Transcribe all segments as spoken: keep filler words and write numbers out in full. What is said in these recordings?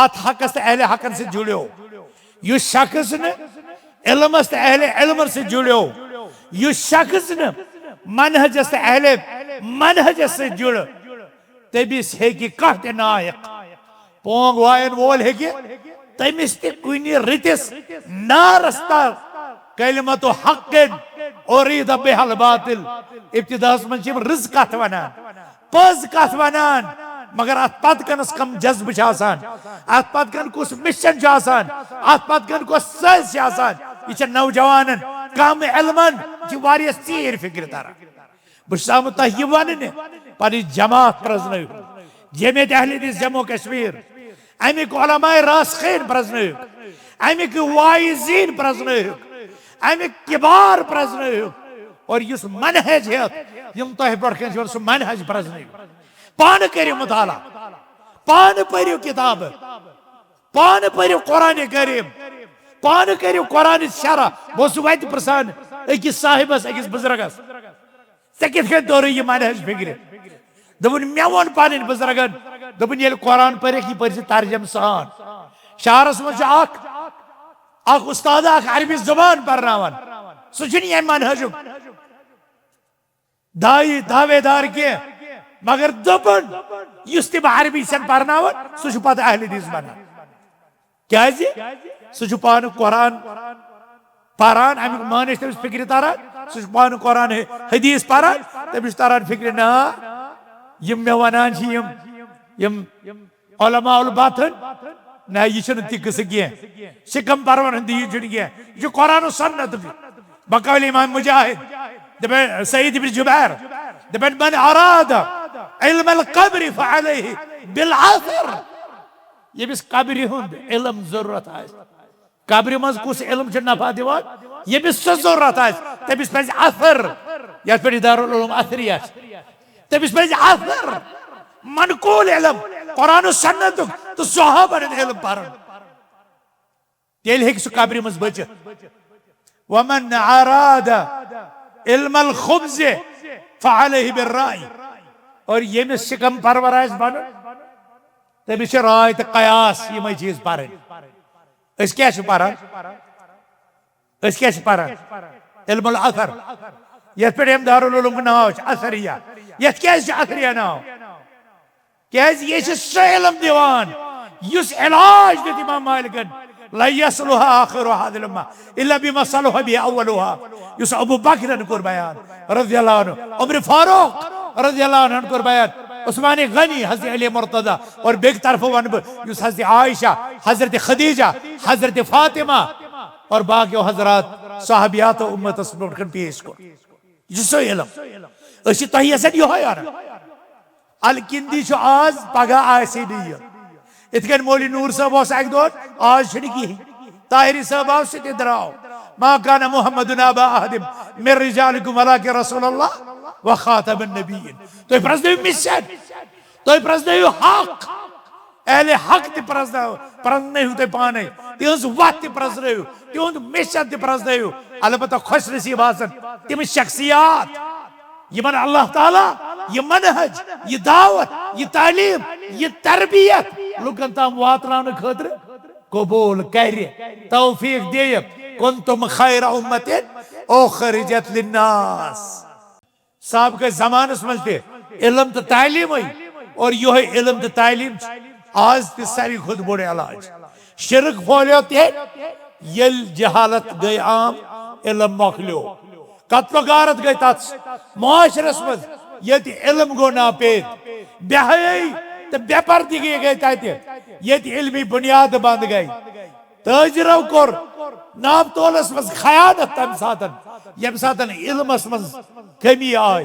اتھ حقس تہٕ اہل حقن سۭتۍ جُڑیو، یُس شخص نہٕ علمس تہٕ اہل علمن سۭتۍ جُڑیو، یُس شخص نہٕ منہجس تہٕ اہل منہجس سۭتۍ جُڑ، تٔمِس ہیٚکہِ کانٛہہ تہِ ناحق پونٛگ وایَن وول ہیٚکہِ تٔمِس تہِ کُنہِ رٕتِس نارس تل کلمت حق اریٖد بہا الباطل۔ ابتداہس منٛز چھِ یِم رٕژ کتھ ونان، پٔز کتھ ونان، مگر اتھ پتہٕ کنس کم جذبہٕ چھِ آسان، اتھ پتہٕ کن کُس مِشن چھُ آسان، اتھ پتہٕ کن کۄس سٲزۍ چھِ آسان۔ یہِ چھِ نوجوانن، کم علمن، یہِ چھِ واریاہ ژیٖرۍ فکرِ تران۔ بہٕ چھُس آمُت تۄہہِ یہِ وننہِ، پنٕنۍ جماعت پرزنٲوِو، جمعیت اہل حدیث جموں کشمیر، امیِکۍ علماء راسخین پرزنٲوِو، امیِکۍ واعظین پرزنٲوِو، امیِکۍ کبار پرزنٲوِو، اور یُس منہج ہیٚتھ یِم تۄہہِ برونٛٹھ کنہِ چھِ ونان، سُہ منہج پرزنٲوِو۔ پانہٕ کٔرِو مطالعہ، پانہٕ پٔرِو کتابہٕ، پانہٕ پٔرِو قرآن کریم، پانہٕ کٔرِو قرآن شرح۔ بہٕ اوسُس وتہِ پرژھان أکِس صاحبس، أکِس بزرگس، ژےٚ کِتھ کٔنۍ توٚرُے یہِ منہج فکرِ؟ دوٚپُن، مےٚ ووٚن پنٕنۍ بزرگن، دوٚپُن، ییٚلہِ قرآن پٔرِکھ، یہِ پٔرۍ زِ ترجمہٕ سان۔ شہرس منٛز چھُ اکھ، اکھ استاد، اکھ عربی زبان پرناوان، سُہ چھُنہٕ ییٚمہِ منہجُک داعی، دعوے دار کینٛہہ، مگر دوٚپُن، یُس تہِ بہٕ عربی چھَن پرناوان، سُہ چھُ پتہٕ اہل حدیث بنان۔ کیازِ؟ سُہ چھُ پانہٕ قرآن پران، امیُک معنی چھُ تٔمِس فکرِ تران، سُہ چھُ پانہٕ قرآن حدیث پران، تٔمِس چھُ تران فکرِ، نہ، یِم مےٚ ونان چھِ یِم، یِم علماء الباطن، نہ، یہِ چھُنہٕ تہِ قصہٕ کینٛہہ، سِکم پرون ہُنٛد یہِ چھُنہٕ کینٛہہ، یہِ چھُ قرآن و سنت۔ بقول امام مجاہد، دپان سعید ابن جبیر، دپان، من اراد علم القبر فعلیہ بالعثر۔ ییٚمِس قبرِ ہُنٛد علم ضروٗرت آسہِ، قبرِ منٛز کُس علم چھُ نفع دِوان، ییٚمِس سُہ ضروٗرت آسہِ، تٔمِس پزِ اثر، یتھ پٮ۪ٹھ یہِ دارالعلوم اثریہ چھِ، تٔمِس پزِ اثر، منقول علم، قرآن و سنتُک تہٕ صحابن ہُنٛد علم پرُن۔ تیٚلہِ ہیٚکہِ سُہ قبرِ منٛز بٔچِتھ۔ ومن اراد علم الخبز فعلیہ بالرأی۔ اور ییٚمِس سِکم پرور آسہِ بنُن، تٔمِس چھِ راے تہٕ قیاس یِمے چیٖز پرٕنۍ۔ أسۍ کیٛاہ چھِ پران؟ أسۍ کیٛاہ چھِ پران؟ علم الاثر۔ یتھ پٮ۪ٹھ أمۍ دارالعلوم ناو چھُ اثریہ، یتھ کیٛازِ چھُ اثریہ ناو؟ کیٛازِ یہِ چھُ سُہ علم دِوان یُس علاج دیُت امام مالکن، لن یصلح آخر هذه الامة الا بما صلح به اولها۔ یُس ابو بکرن کوٚر بیان رضی اللہ عنہ، عمر فاروق رضی اللہ عنہ کوٚر بیان، عثمان غنی، حضرت علی مرتضی، اور بیٚکہِ طرفہٕ ونہٕ بہٕ یُس حضرت عائشہ، حضرت خدیجہ، حضرت فاطمہ اور باقیو حضرات صحابیات و امتس برونٛٹھ کن پیش کوٚر۔ یہِ چھُ سُے علم۔ أسۍ چھِ تۄہہِ یژھان یِہوٚے اَنُن۔ الکندی چھُ آز، پگاہ آسہِ نہٕ یہِ۔ یِتھ کٔنۍ مولوی نوٗر صٲب اوس اَکہِ دۄہ، آز چھُنہٕ کِہیٖنۍ۔ طاہری صٲب آو، سُہ تہِ درٛاو۔ ما کان محمد ابا احد من رجالکم ولکن رسول اللہ و خاتم النبیین۔ تُہۍ پرٛزنٲیِو مِشن، تُہۍ پرٛزنٲیِو حق۔ اہل حق تہِ پرزناو-، پرزنٲیِو تُہۍ پانے، تِہنٛز وتھ تہِ پرزنٲیِو، تِہُنٛد مِشن تہِ پرزنٲیِو۔ البتہ خۄش نصیب آسن تِم شخصیات، یِمن اللہ تعالیٰ یہِ منہج، یہِ دعوت، یہِ تعلیٖم، یہِ تربیت لُکن تام واتناونہٕ خٲطرٕ قبول کرِ، توفیق دِیہِ۔ کنتم خیر امت اخرجت للناس۔ سابقہ زمانس منٛز تہِ علم تہٕ تعلیٖمٕے، اور یِہوٚے علم تہٕ تعلیٖم چھِ آز تہِ ساروی کھۄتہٕ بوٚڑ علاج۔ شرک پھۄلیو تہِ، ییٚلہِ جہالت گٔے عام، علم مۄکلیو۔ قتل و غارت گٔے تتھ معاشرس منٛز، ییٚتہِ علم گوٚو ناپید۔ بے حیٲیی تہٕ بے پردگی گٔے تتہِ، ییٚتہِ علمی بنیاد بنٛد گٔے۔ تٲجرو کوٚر نام تولس منٛز خیانت تمہِ ساتن، ییٚمہِ ساتن علمس منٛز کمی آے۔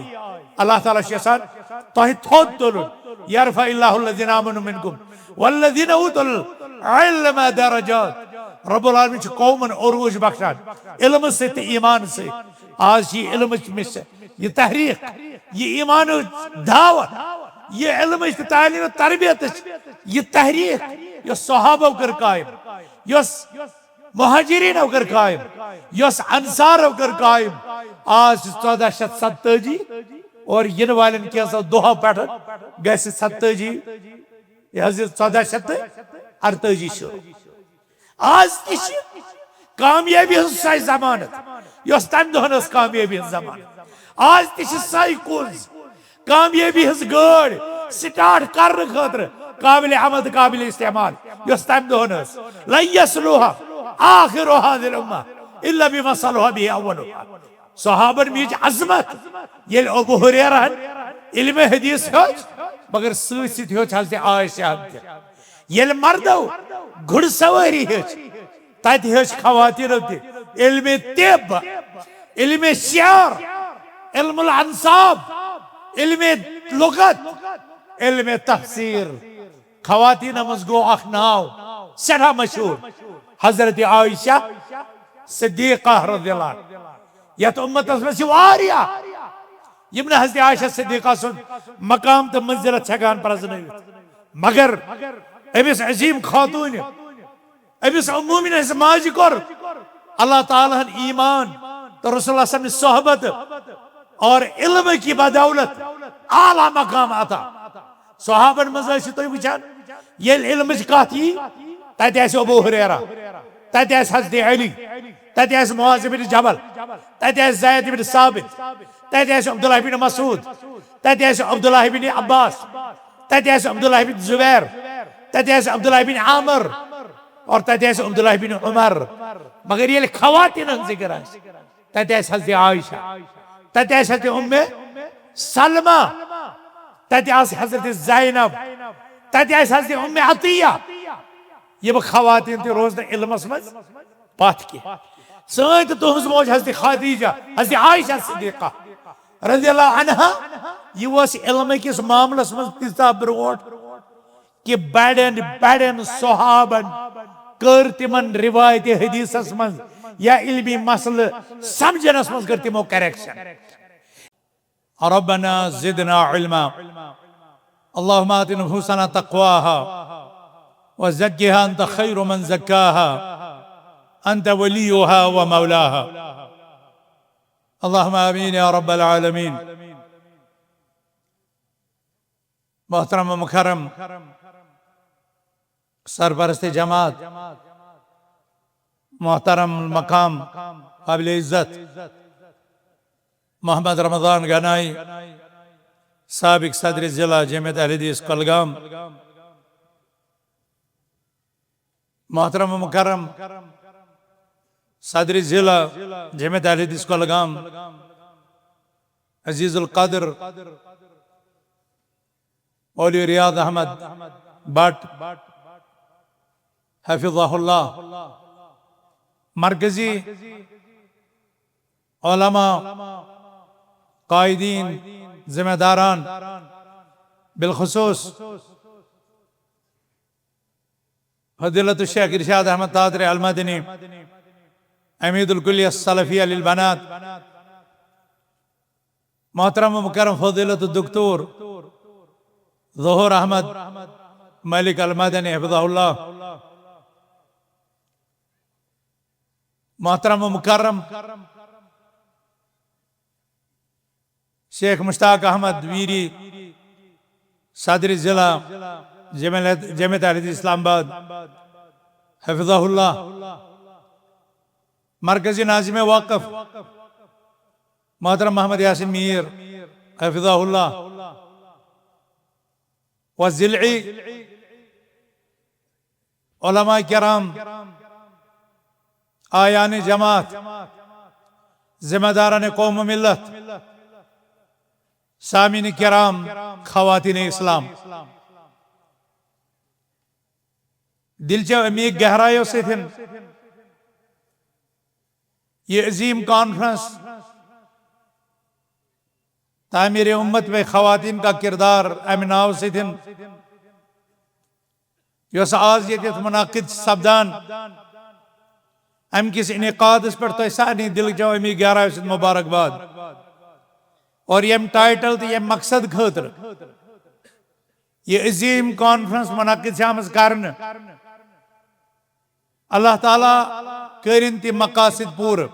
اللہ تعالیٰ چھُ یژھان تۄہہِ تھوٚد تُلُن۔ یرفع اللہ الذین آمنوا منکم والذین اوتوا العلم درجات۔ رب العالمین چھُ قومن عروج بخشان علمہٕ سۭتۍ تہٕ ایمان سۭتۍ۔ آز چھِ یہِ علمٕچ مِس-، یہِ تحریک، یہِ ایمانٕچ دعوت، یہِ علمٕچ تہٕ تعلیٖم و تربیتٕچ یہِ تحریک، یۄس صحابو کٔر قائم، یۄس مہاجرینو کٔر قائم، یۄس انصارو کٔر قائم۔ آز چھِ ژۄدہ شیٚتھ ستتٲجی، اور یِنہٕ والٮ۪ن کینٛژھو دۄہو پٮ۪ٹھ گژھِ ستتٲجی، یہِ حظ یہِ ژۄدہ شیٚتھ تہٕ ارتٲجی شروع۔ آز تہِ چھِ کامیٲبی ہٕنٛز سۄے ضمانت، یۄس تَمہِ دۄہن ٲس کامیٲبی ہٕنٛز ضمانت۔ آز تہِ چھِ سۄے کُنٛز کامیٲبی ہٕنٛز گٲڑۍ سٹارٹ کرنہٕ خٲطرٕ قابل عمل تہٕ قابل استعمال، یۄس تَمہِ دۄہن ٲس۔ لن یصلح آخر هذه الامة الا بما صلح به اولها۔ صحابن میج عظمت، ییٚلہِ ابو ہریرہن علم حدیث ہیوٚچھ، مگر سۭتۍ سۭتۍ ہیوٚچھ حضرت عائشہ ہن تہِ۔ ییٚلہِ مردو گُڑ سوٲری ہیٚچھ، تتہِ ہیٚچھ خواتینو تہِ علم طب، علم شعر، علم الانساب، علم لغت، علم تفسیر۔ خواتینو منٛز گوٚو اکھ ناو سٮ۪ٹھاہ مشہوٗر، حضرت عائشہ صدیقہ رضی اللہ عنہا۔ یتھ امتس منٛز چھِ واریاہ، یِم نہٕ حضرت عائشہ صدیقہ سُنٛد مقام تہٕ منزلت چھِ ہٮ۪کان پرزنٲوِتھ، مگر أمِس عظیم خاتوٗنہِ، أمِس ام المؤمنین ہٕنٛزِ ماجہِ کوٚر اللہ تعالیٰ ہن ایمان تہٕ رسول اللہ صلی اللہ علیہ وسلم صحبت اور علم کی بدولت اعلیٰ مقام عطا۔ صحابن منٛز ٲسِو تُہۍ وٕچھان، ییٚلہِ علمٕچ کتھ یی، تتہِ آسہِ ابو ہریرہ، تتہِ آسہِ حضرت علی، تتہِ آسہِ معاذ بن جبل، تتہِ آسہِ زید بن ثابت، تتہِ آسہِ عبداللہ بن مسعود، تتہِ آسہِ عبداللہ بن عباس، تتہِ آسہِ عبداللہ بن زبیر، تتہِ آسہِ عبداللہ بن عامر، اور تتہِ آسہِ عبداللہ بن عمر۔ مگر ییٚلہِ خواتین ہُنٛد ذکر آسہِ، تتہِ آسہِ حضرت عائشہ، تتہِ آسہِ حضرت ام سلمہ، تتہِ آسہِ حضرت زینب، تتہِ آسہِ حضرت ام عطیہ۔ یِم خواتین تہِ روزنہٕ علمس منٛز پتھ کینٛہہ۔ سٲنۍ تہٕ تُہنٛز موج حضرت خدیجہ، حضرت عائشہ صدیقہ رضی اللہ عنہا، یہِ اوس علمہٕ کِس معاملس منٛز تیٖژاہ برونٛٹھ کہ بڑٮ۪ن بڑٮ۪ن صحابن کٔر تِمن روایت حدیثس منٛز یا علمی مسلہٕ سمجھنس منٛز کٔر تِمو کریکشن۔ ربنا زدنا علما۔ اللهم آت نفوسنا تقواها وزكها أنت خير من زكاها أنت وليها ومولاها۔ اللهم آمين يا رب العالمين۔ محترم و مکرم سرپرست جماعت، محترم مقام قابل عزت محمد رمضان گنائی، سابق صدر ضلع جمعیت اہل حدیث کولگام، محترم و مکرم صدر ضلع جمعیت اہل حدیث کولگام، عزیز القدر مولوی ریاض احمد بٹ حفظہ اللہ، مرکزی علماء، قائدین، ذمہ داران، بالخصوص فضیلت الشیخ ارشاد احمد تاتری المدنی، عمید الکلیہ السلفیہ للبنات، محترم و مکرم فضیلت الدکتور ظہور احمد ملک المدنی حفظہ اللہ، محترم و مکرم شیخ مشتاق احمد ویری، صدر ضلع جمعیت، جمعیت اہل حدیث اسلام آباد، حفظہ اللہ، مرکزی ناظم وقف محترم محمد یاسین میر، حفظہ اللہ، و ضلعی علماء کرام، اعیان جماعت، ذمہ داران قوم و ملت، سامعین کرام، خواتین اسلام، دل چو عمیق گہرایو سۭتۍ یہ عظیم کانفرنس تعمیر امت میں خواتین کا کردار امہِ ناو سۭتۍ، یۄس آز ییٚتٮ۪تھ منعقد چھِ سپدان، امہِ کِس انعقادس پٮ۪ٹھ تۄہہِ سارنٕے دِلہٕ چو امی گہرایو سۭتۍ مبارکباد۔ اور ییٚمہِ ٹائٹل تہٕ ییٚمہِ مقصد خٲطرٕ یہِ عظیم کانفرنس منعقد چھِ آمٕژ کرنہٕ، اللہ تعالیٰ کٔرِن تِم مقاصد پوٗرٕ۔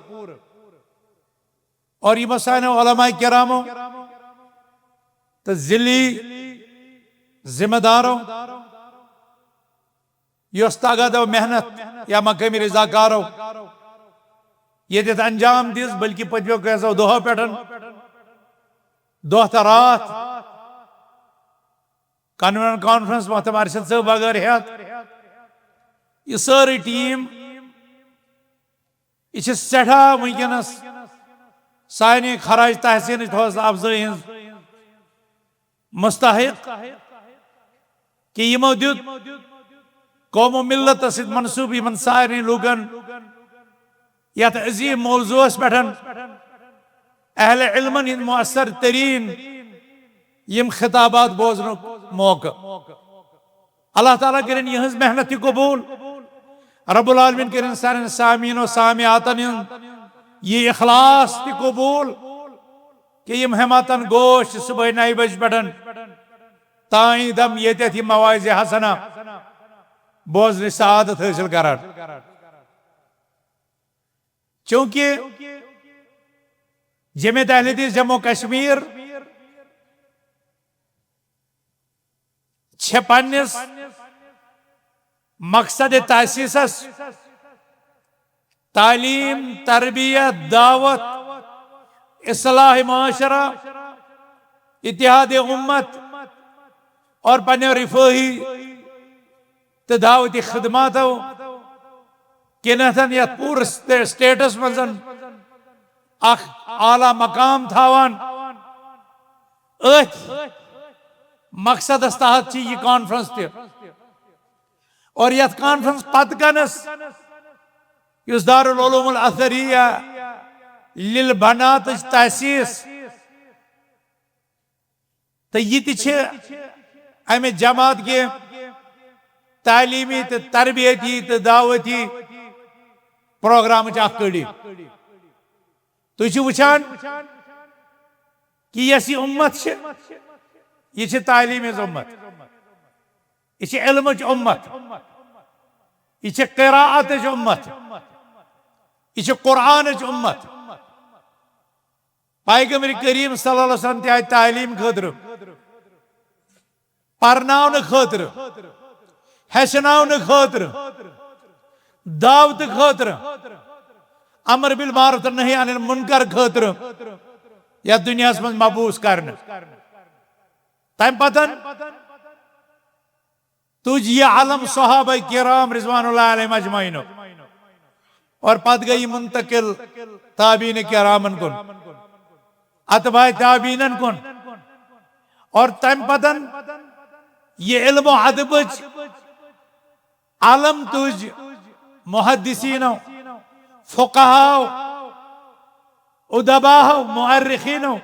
اور یِمو سانیو علماء کرامو تہٕ ضلعی ذمہ دارو یۄس طاقت و محنت یا مقٲمی رضاکارو ییٚتٮ۪تھ انجام دِژ، بلکہِ پٔتمیو کینٛژو دۄہو پٮ۪ٹھ، دۄہ تہٕ راتھ کنوینر کانفرنس محترم ارشد صٲب بغٲر ہٮ۪تھ، یہِ سٲرٕے ٹیٖم، یہِ چھِ سٮ۪ٹھاہ وٕنکیٚنس سانہِ خراج تحسینٕچ حوصلہٕ افزٲیی ہٕنٛز مستحق، کہِ یِمو دیُت قوم و ملتس سۭتۍ منسوب یِمن سارنٕے لوٗکن یتھ عظیم موضوعس پٮ۪ٹھ اہل علمن ہٕنٛدۍ مؤثر تریٖن یِم خطابات بوزنُک موقعہٕ۔ اللہ تعالیٰ کٔرِن یِہٕنٛز محنت تہِ قبوٗل۔ رب العالمین کٔرِن سارن سامعین و سامعاتن ہُنٛد یہِ اخلاص تہِ قبوٗل، کہِ یِم ہمتن گوش چھِ صبحٲے نَیہِ بجہِ پٮ۪ٹھ تام دم ییٚتٮ۪تھ یہِ مواعظ حسنہ بوزنٕچ سعادت حٲصِل کران۔ چونکہ جمعیت اہل حدیث جموں کشمیر چھِ پننِس مقصد تاسیسس تعلیم، تربیت، دعوت، اصلاح معاشرہ، اتحاد امت اور پننیو رفاہی تہٕ دعوتی خدماتو کِنٮ۪تھ یتھ پوٗرٕ سٹے-، سٹیٹس منٛز اکھ اعلیٰ مقام تھاوان۔ أتھۍ مقصدس تحت چھِ یہِ کانفرنس تہِ۔ اور یتھ کانفرنس پتہٕ کنس یُس دارالعلوم الازہریہ للبناتٕچ تاسیس تہٕ یہِ تہِ چھِ امہِ جماعت کہِ تعلیمی تہٕ تربیتی تہٕ دعوتی پروگرامٕچ اکھ کٔڑی۔ تُہۍ چھِو وٕچھان کہِ یۄس یہِ اُمت چھِ، یہِ چھِ تعلیٖم ہٕنٛز اُمت، یہِ چھِ علمٕچ اُمت، یہِ چھِ قراءتٕچ اُمت، یہِ چھِ قرآنٕچ اُمت۔ پیغمبر کریم صلی اللہ علیہ وسلم تہِ آیہِ تعلیٖم خٲطرٕ، پرناونہٕ خٲطرٕ، ہیٚچھناونہٕ خٲطرٕ، دعوتہٕ خٲطرٕ، امر بالمعروف تہٕ نہی عن المنکر خٲطرٕ یتھ دُنیاہس منٛز مبعوث کرنہٕ۔ تمہِ پتن تُج یہِ علم صحابہ کرام رضوان اللہ علیہم اجمعینُک۔ اور پتہٕ گٔے یہِ منتقل تابعین کرامن کُن، اتباع تابعینن کُن۔ اور تمہِ پتن یہِ علم و ادبٕچ علم تُج محدثینو، فقہاو، ادباہو، مؤرخینو،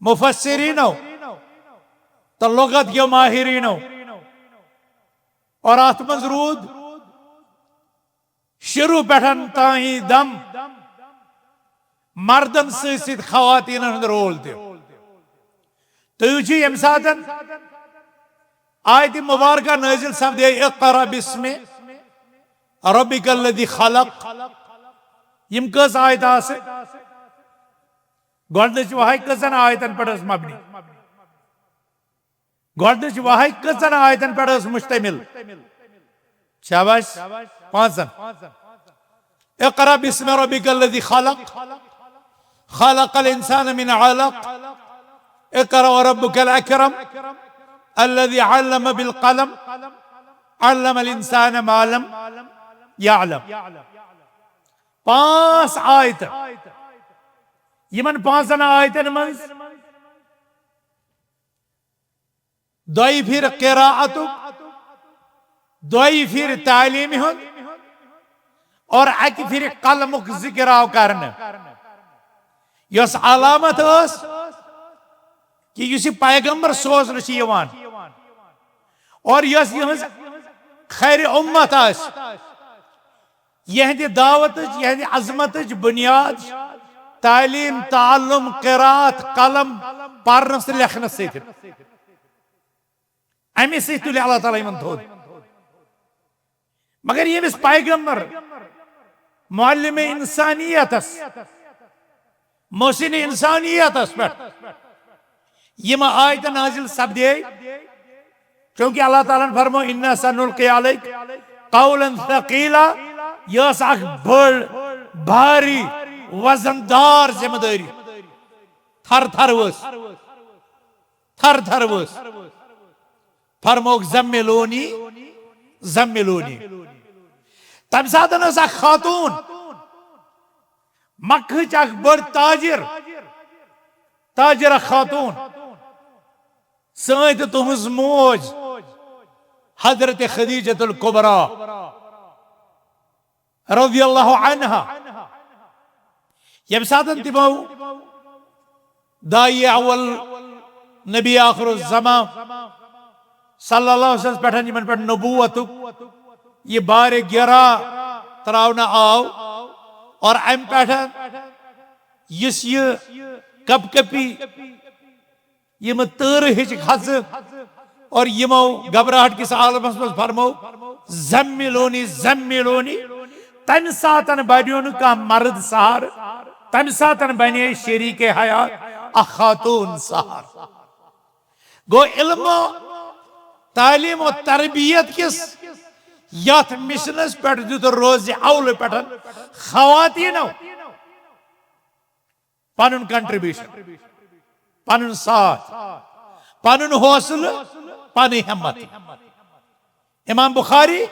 مفسرینو تہٕ لغت کیو ماہرینو۔ اور اتھ منٛز روٗد شروع پٮ۪ٹھ تام دم مردن سۭتۍ سۭتۍ خواتینن ہُنٛد رول تہِ۔ تُہۍ وٕچھِو ییٚمہِ ساتن آیت مبارکہ نٲزِل سپدے، اقرا باسم ربک الذی خلق، یِم کٔژ آیتہٕ آسہٕ؟ گۄڈٕنِچ وحی کٔژن آیتن پٮ۪ٹھ ٲس مبنی؟ گۄڈٕنِچ وحی کٔژن آیتن پٮ۪ٹھ ٲس مشتمل؟ شاباش، پانٛژن۔ اقرا باسم ربک الذی خلق، خلق الانسان من علق، اقرا وربک الاکرم، الذی علم بالقلم، علم الانسان ما لم یعلم۔ پانٛژھ آیتہٕ۔ یِمن پانٛژن آیتن منٛز دۄیہِ پھِرِ قراءتُک، دۄیہِ پھِرِ تعلیٖمہِ ہُنٛد اور اَکہِ پھِرِ قلمُک ذِکِر آو کرنہٕ، یۄس علامت ٲس کہِ یُس یہِ پیغمبر سوزنہٕ چھُ یِوان اور یۄس یِہٕنٛز خیرِ اُمت آسہِ، یِہنٛدِ دعوتٕچ، یِہنٛدِ عظمتٕچ بُنیاد تعلیٖم، تعلُم، قرات، قلم، پرنس تہٕ لیکھنس سۭتۍ۔ اَمہِ سۭتۍ تُلہِ اللہ تعالیٰ یِمن تھوٚد۔ مگر ییٚمِس پیغمبر، معلم انسانیتس، محسن انسانیتس پٮ۪ٹھ یِم آیتہٕ نازل سپدے، چونکہ اللہ تعالیٰ ہن فرمو، "انا سنلقی علیک قولا ثقیلا"، یہ ٲس اکھ بٔڑ، بھاری، وزن دار ذمہ دٲری۔ تھر تھر ؤژھ، تھر تھر ؤژھ۔ فرموکھ، "زملونی، زملونی۔" تمہِ ساتہٕ ٲس اکھ خاتون، مکہٕچ اکھ بٔڑ تاجر، تاجرہ خاتون، سٲنۍ تہٕ تُہنٛز موج، حضرت خدیجۃ الکبریٰ رضی اللہ عنہا۔ ییٚمہِ ساتہٕ تِمو داعی اول، نبی آخر الزمان صلی اللہ علیہ وسلم پٮ۪ٹھ، یِمن پٮ۪ٹھ نبوتُک یہِ بارِ گرا تراونہٕ آو، اور امہِ پٮ۪ٹھ یُس یہِ کپ کپی، یِم تۭرٕ ہِچ کھژٕ، اور یِمو گھبراہٹ کِس عالمس منٛز فرمو، "زملونی، زملونی"، تمہِ ساتن بنیو نہٕ کانٛہہ مرد سہارٕ، تمہِ ساتن بنے شریک حیات اکھ خاتون سہارٕ۔ گوٚو، علم و تعلیم و تربیت کِس یتھ مشنس پٮ۪ٹھ دیُت روزِ اولہٕ پٮ۪ٹھ خواتینو پنُن contribution، پنُن ساتھ، پنُن حوصلہٕ، پنٕنۍ ہمت۔ امام بخاری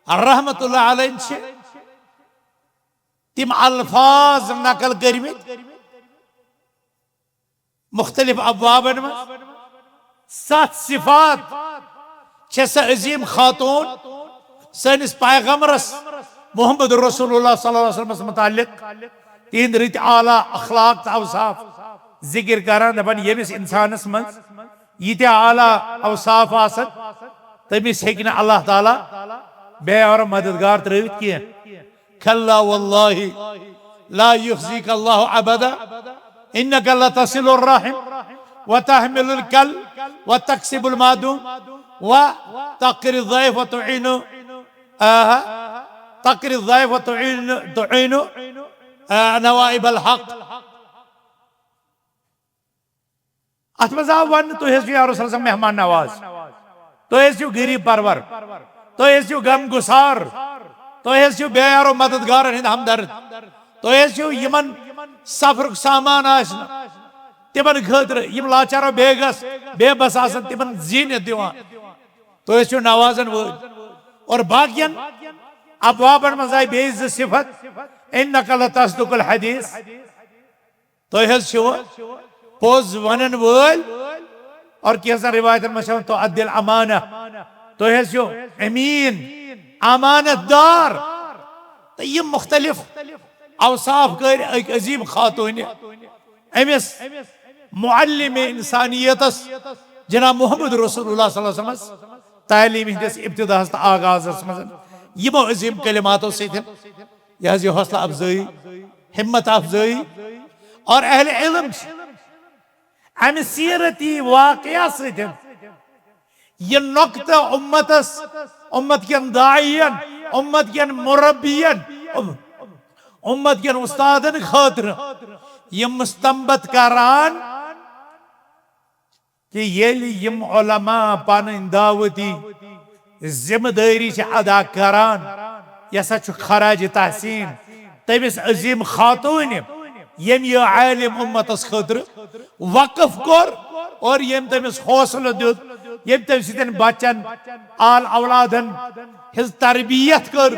رحمت اللہ علیہ چھِ تِم الفاظ نقل کٔرمٕتۍ مختلف ابوابن منٛز۔ ستھ صفات چھےٚ سۄ عظیم خاتون سٲنِس پیغمبرس محمد رسول اللہ صلی اللہ علیہ وسلمس متعلق، تِہنٛدۍ رٕتۍ اعلیٰ اخلاق تہٕ اوصاف ذکر کران، دپان، ییٚمِس انسانس منٛز ییٖتیٛاہ اعلیٰ اوصاف آسن، تٔمِس ہیٚکہِ نہٕ اللہ تعالیٰ بیٚیہِ اور مددگار ترٲوِتھ کینٛہہ۔ کلا واللہ لا یخزیک اللہ ابدا، انک لتصل الرحم وتحمل الکل وتکسب المعدوم وتقری الضیف وتعین، آہ، تقری الضیف وتعین، تعین، آہ، نوائب الحق۔ اتھ منٛز آو وننہٕ، تُہۍ ٲسِو یا رسول اللہ مہمان نواز، تُہۍ ٲسِو غریب پرور، تُہۍ ٲسِو غم گسار، تُہۍ ٲسِو بے یارو مددگارن ہٕنٛدۍ ہمدرد، تُہۍ ٲسِو یِمن سفرُک سامان آسہِ نہٕ، تِمن خٲطرٕ، یِم لاچارو بے گس، بے بس آسن، تِمن زیٖنِتھ دِوان۔ تُہۍ ٲسِو نوازن وٲلۍ۔ اور باقین ابوابن منٛز آیہِ بیٚیہِ زٕ صفت، انک لتصدق الحدیث، تُہۍ حظ چھِو پوٚز ونن وٲلۍ، اور کینٛژن روایتن منٛز چھِ وَنان، تؤدی الامانہ، تُہۍ حظ چھِو امین، امانت دار۔ تہٕ یِم مختلف اوصاف کٔرۍ أکۍ عظیم خاتوٗنہِ، أمِس معلم انسانیتس، جناب محمد رسول اللہ صلی اللہ علیہ وسلمس تعلیٖم ہٕنٛدِس ابتداہس تہٕ آغازس منٛز یِمو عظیم کلماتو سۭتۍ۔ یہِ حظ یہِ حوصلہ افزٲیی، ہمت افزٲیی، اور اہل علم چھِ امہِ سیرتی واقعہ سۭتۍ یہِ نۄقطہٕ امتس، امت کٮ۪ن داعین، امت کٮ۪ن مربین، ام-، امت کٮ۪ن استادن خٲطرٕ یِم مستنبط کران کہِ ییٚلہِ یِم علماء پنٕنۍ دعوتی ذمہٕ دٲری چھِ ادا کران، یہِ ہسا چھُ خراج تحسین تٔمِس عظیم خاتوٗنہِ، ییٚمۍ یہِ عالم امتس خٲطرٕ وقف کوٚر اور ییٚمۍ تٔمِس حوصلہٕ دیُت، ییٚمۍ تٔمۍ سٕنٛدٮ۪ن بچن، آل اولادن ہٕنٛز تربیت کٔر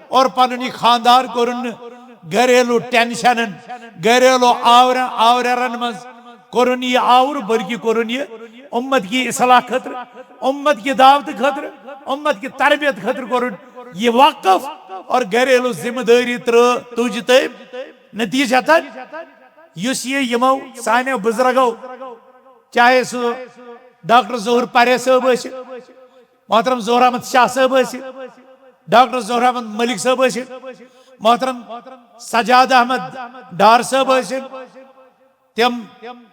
اور پنُن یہِ خاندار کوٚرُن نہٕ گھریلو ٹینشنن، گھریلو آورن، آورن منٛز کوٚرُن یہِ آوُر، بلکہِ کوٚرُن یہِ امت کی اصلاح خٲطرٕ، امت کی دعوت خٲطرٕ، امت کی تربیت خٲطرٕ کوٚرُن یہِ وقف اور گھریلو ذمہٕ دٲری ترٲو، تُج تٔمۍ۔ نتیجتاً یُس یہِ یِمو سانیو بزرگو، چاہے سُہ ڈاکٹر ظہور پرے صٲب ٲسِن، محترم ظہور احمد شاہ صٲب ٲسِن، ڈاکٹر ظہور احمد ملک صٲب ٲسِن، محترم سجاد احمد ڈار صٲب ٲسِن، تِم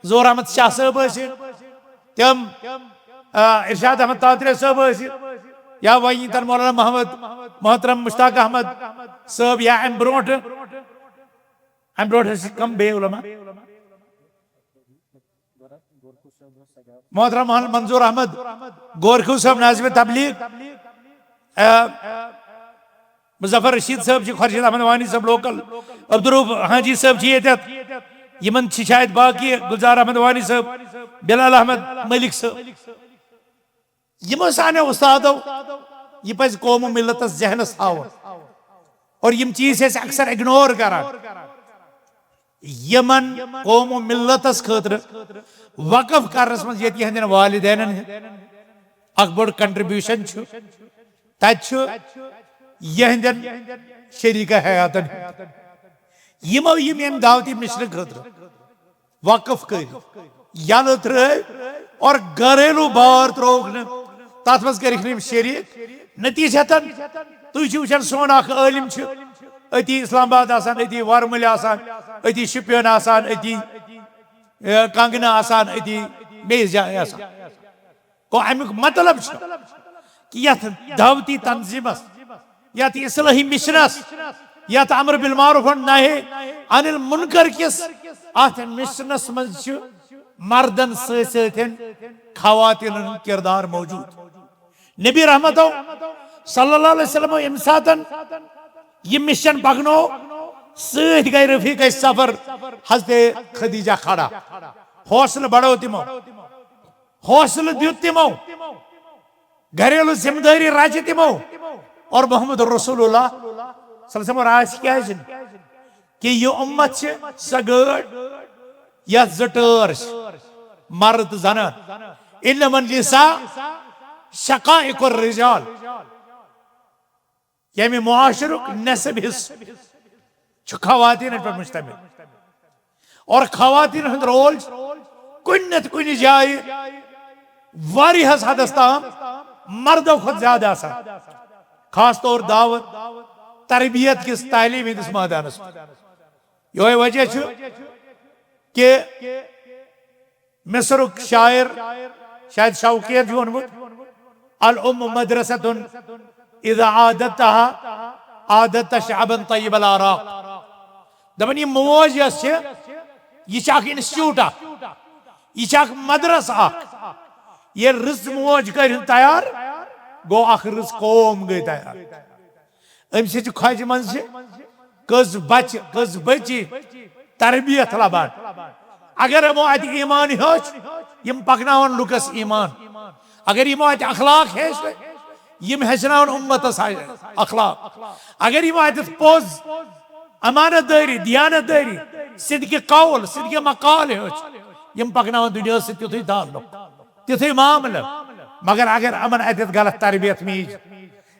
ظہور احمد شاہ صٲب ٲسِن، تِم، آ، ارشاد احمد تاترے صٲب ٲسِن، یا وۄنۍ یِتن مولانا محمد، محترم مشتاق احمد صٲب، یا امہِ برونٛٹھ، امہِ برونٛٹھ ٲسۍ کم بیٚیہِ علماء؟ محترم منظور احمد گورکھو صٲب ناظم تبلیغ، آ، مظفر رشید صٲب چھِ، خورشید احمد وانی صٲب لوکل، عبدالروف حاجی صٲب چھِ ییٚتٮ۪تھ، یِمن چھِ شاید باقی گلزار احمد وانی صٲب، بلال احمد ملک صٲب۔ یِمو سانیو استادو یہِ پزِ قوم و ملتس ذہنس تھاوُن۔ اور یِم چیٖز چھِ أسۍ اکثر اگنور کران۔ یِمن قوم و ملتس خٲطرٕ وقف کرنس منٛز ییٚتہِ یِہنٛدٮ۪ن والدینن ہُنٛد اکھ بوٚڑ کنٹریبیوشن چھُ، تتہِ چھُ یِہنٛدٮ۪ن شریٖکہ حیاتن ہُنٛد۔ یِمو یِم ییٚمہِ دعوتی مشنہٕ خٲطرٕ وقف کٔرۍ، یلہٕ ترٲوۍ اور گھریلو بار ترٛووُکھ نہٕ، تتھ منٛز کٔرِکھ نہٕ یِم شریٖک۔ نتیجتاً تُہۍ چھِو وٕچھان، سون اکھ عٲلِم چھُ أتی اسلام آباد آسان، أتی ورمُلہِ آسان، أتی شُپین آسان، أتی، اے، کنگنہٕ آسان، أتی بیٚیِس جایہِ آسان۔ گوٚو، اَمیُک مطلب چھُ کہِ یَتھ دعوتی تنظیٖمَس، یَتھ اصلاحی مشنَس، یَتھ امر بالمعروف و نہی عن المنکر کِس اَتھ مشنَس منٛز چھُ مردن سۭتۍ سۭتۍ خواتیٖنن ہُنٛد کردار موجود۔ نبی رحمتو صلی اللہ علیہ وسلم ییٚمہِ ساتن یہِ مشن پکنو، سۭتۍ گٔے رفیق سفر حضرت خدیجہ کھڑا۔ حوصلہٕ بڑھو تِمو، حوصلہٕ دیُت تِمو، گھریلو ذمہ دٲری رچہِ تِمو۔ اور محمد رسول اللہ صلی اللہ علیہ وسلم راج کیازِ نہٕ؟ کہِ یہِ اُمت چھِ سۄ گٲڑۍ یتھ زٕ ٹٲر چھِ، مرد تہٕ زنان۔ انما النساء شقائق الرجال، ییٚمہِ معاشرُک نصف حصہٕ چھُ خواتیٖنن پٮ۪ٹھ مشتمل۔ اور خواتین ہُنٛد رول چھُ کُنہِ نتہٕ کُنہِ جایہِ واریاہس حدس تام مردو کھۄتہٕ زیادٕ آسان، خاص طور دعوت، تربیت کِس، تعلیٖم ہٕنٛدِس مٲدانس منٛز۔ یِہوٚے وجہ چھُ کہِ مصرُک شاعر شاید شوقیَن چھُ ووٚنمُت، "الام مدرسة اذا عادتها عادت شعبا طیب العراق۔" دپان، یہِ موج یۄس چھِ، یہِ چھِ اکھ انسٹیٹیوٹ اکھ، یہِ چھِ اکھ مدرسہٕ اکھ۔ ییٚلہِ رٕژ موج کرِ تیار، گوٚو اکھ رٕژ قوم گٔے تیار۔ أمۍ سٕنٛزِ کھۄجہِ منٛز چھِ کٔژ بچہِ، کٔژ بچی تربیت لبان۔ اگر یِمو اتہِ ایمان ہیوٚچھ، یِم پکناون لُکس ایمان۔ اگر یِمو اتہِ اخلاق ہیٚچھ، یِم ہیٚچھناون اُمتس اخلاق۔ اگر یِمو اتٮ۪تھ پوٚز، امانت دٲری، دیانت دٲری، صدقِ قول، صدقِ مقال ہیوٚچھ، یِم پکناون دُنیاہس سۭتۍ تیُتھُے تعلق، تیُتھُے معاملہٕ۔ مگر اگر یِمن اتٮ۪تھ غلط تربیت میج،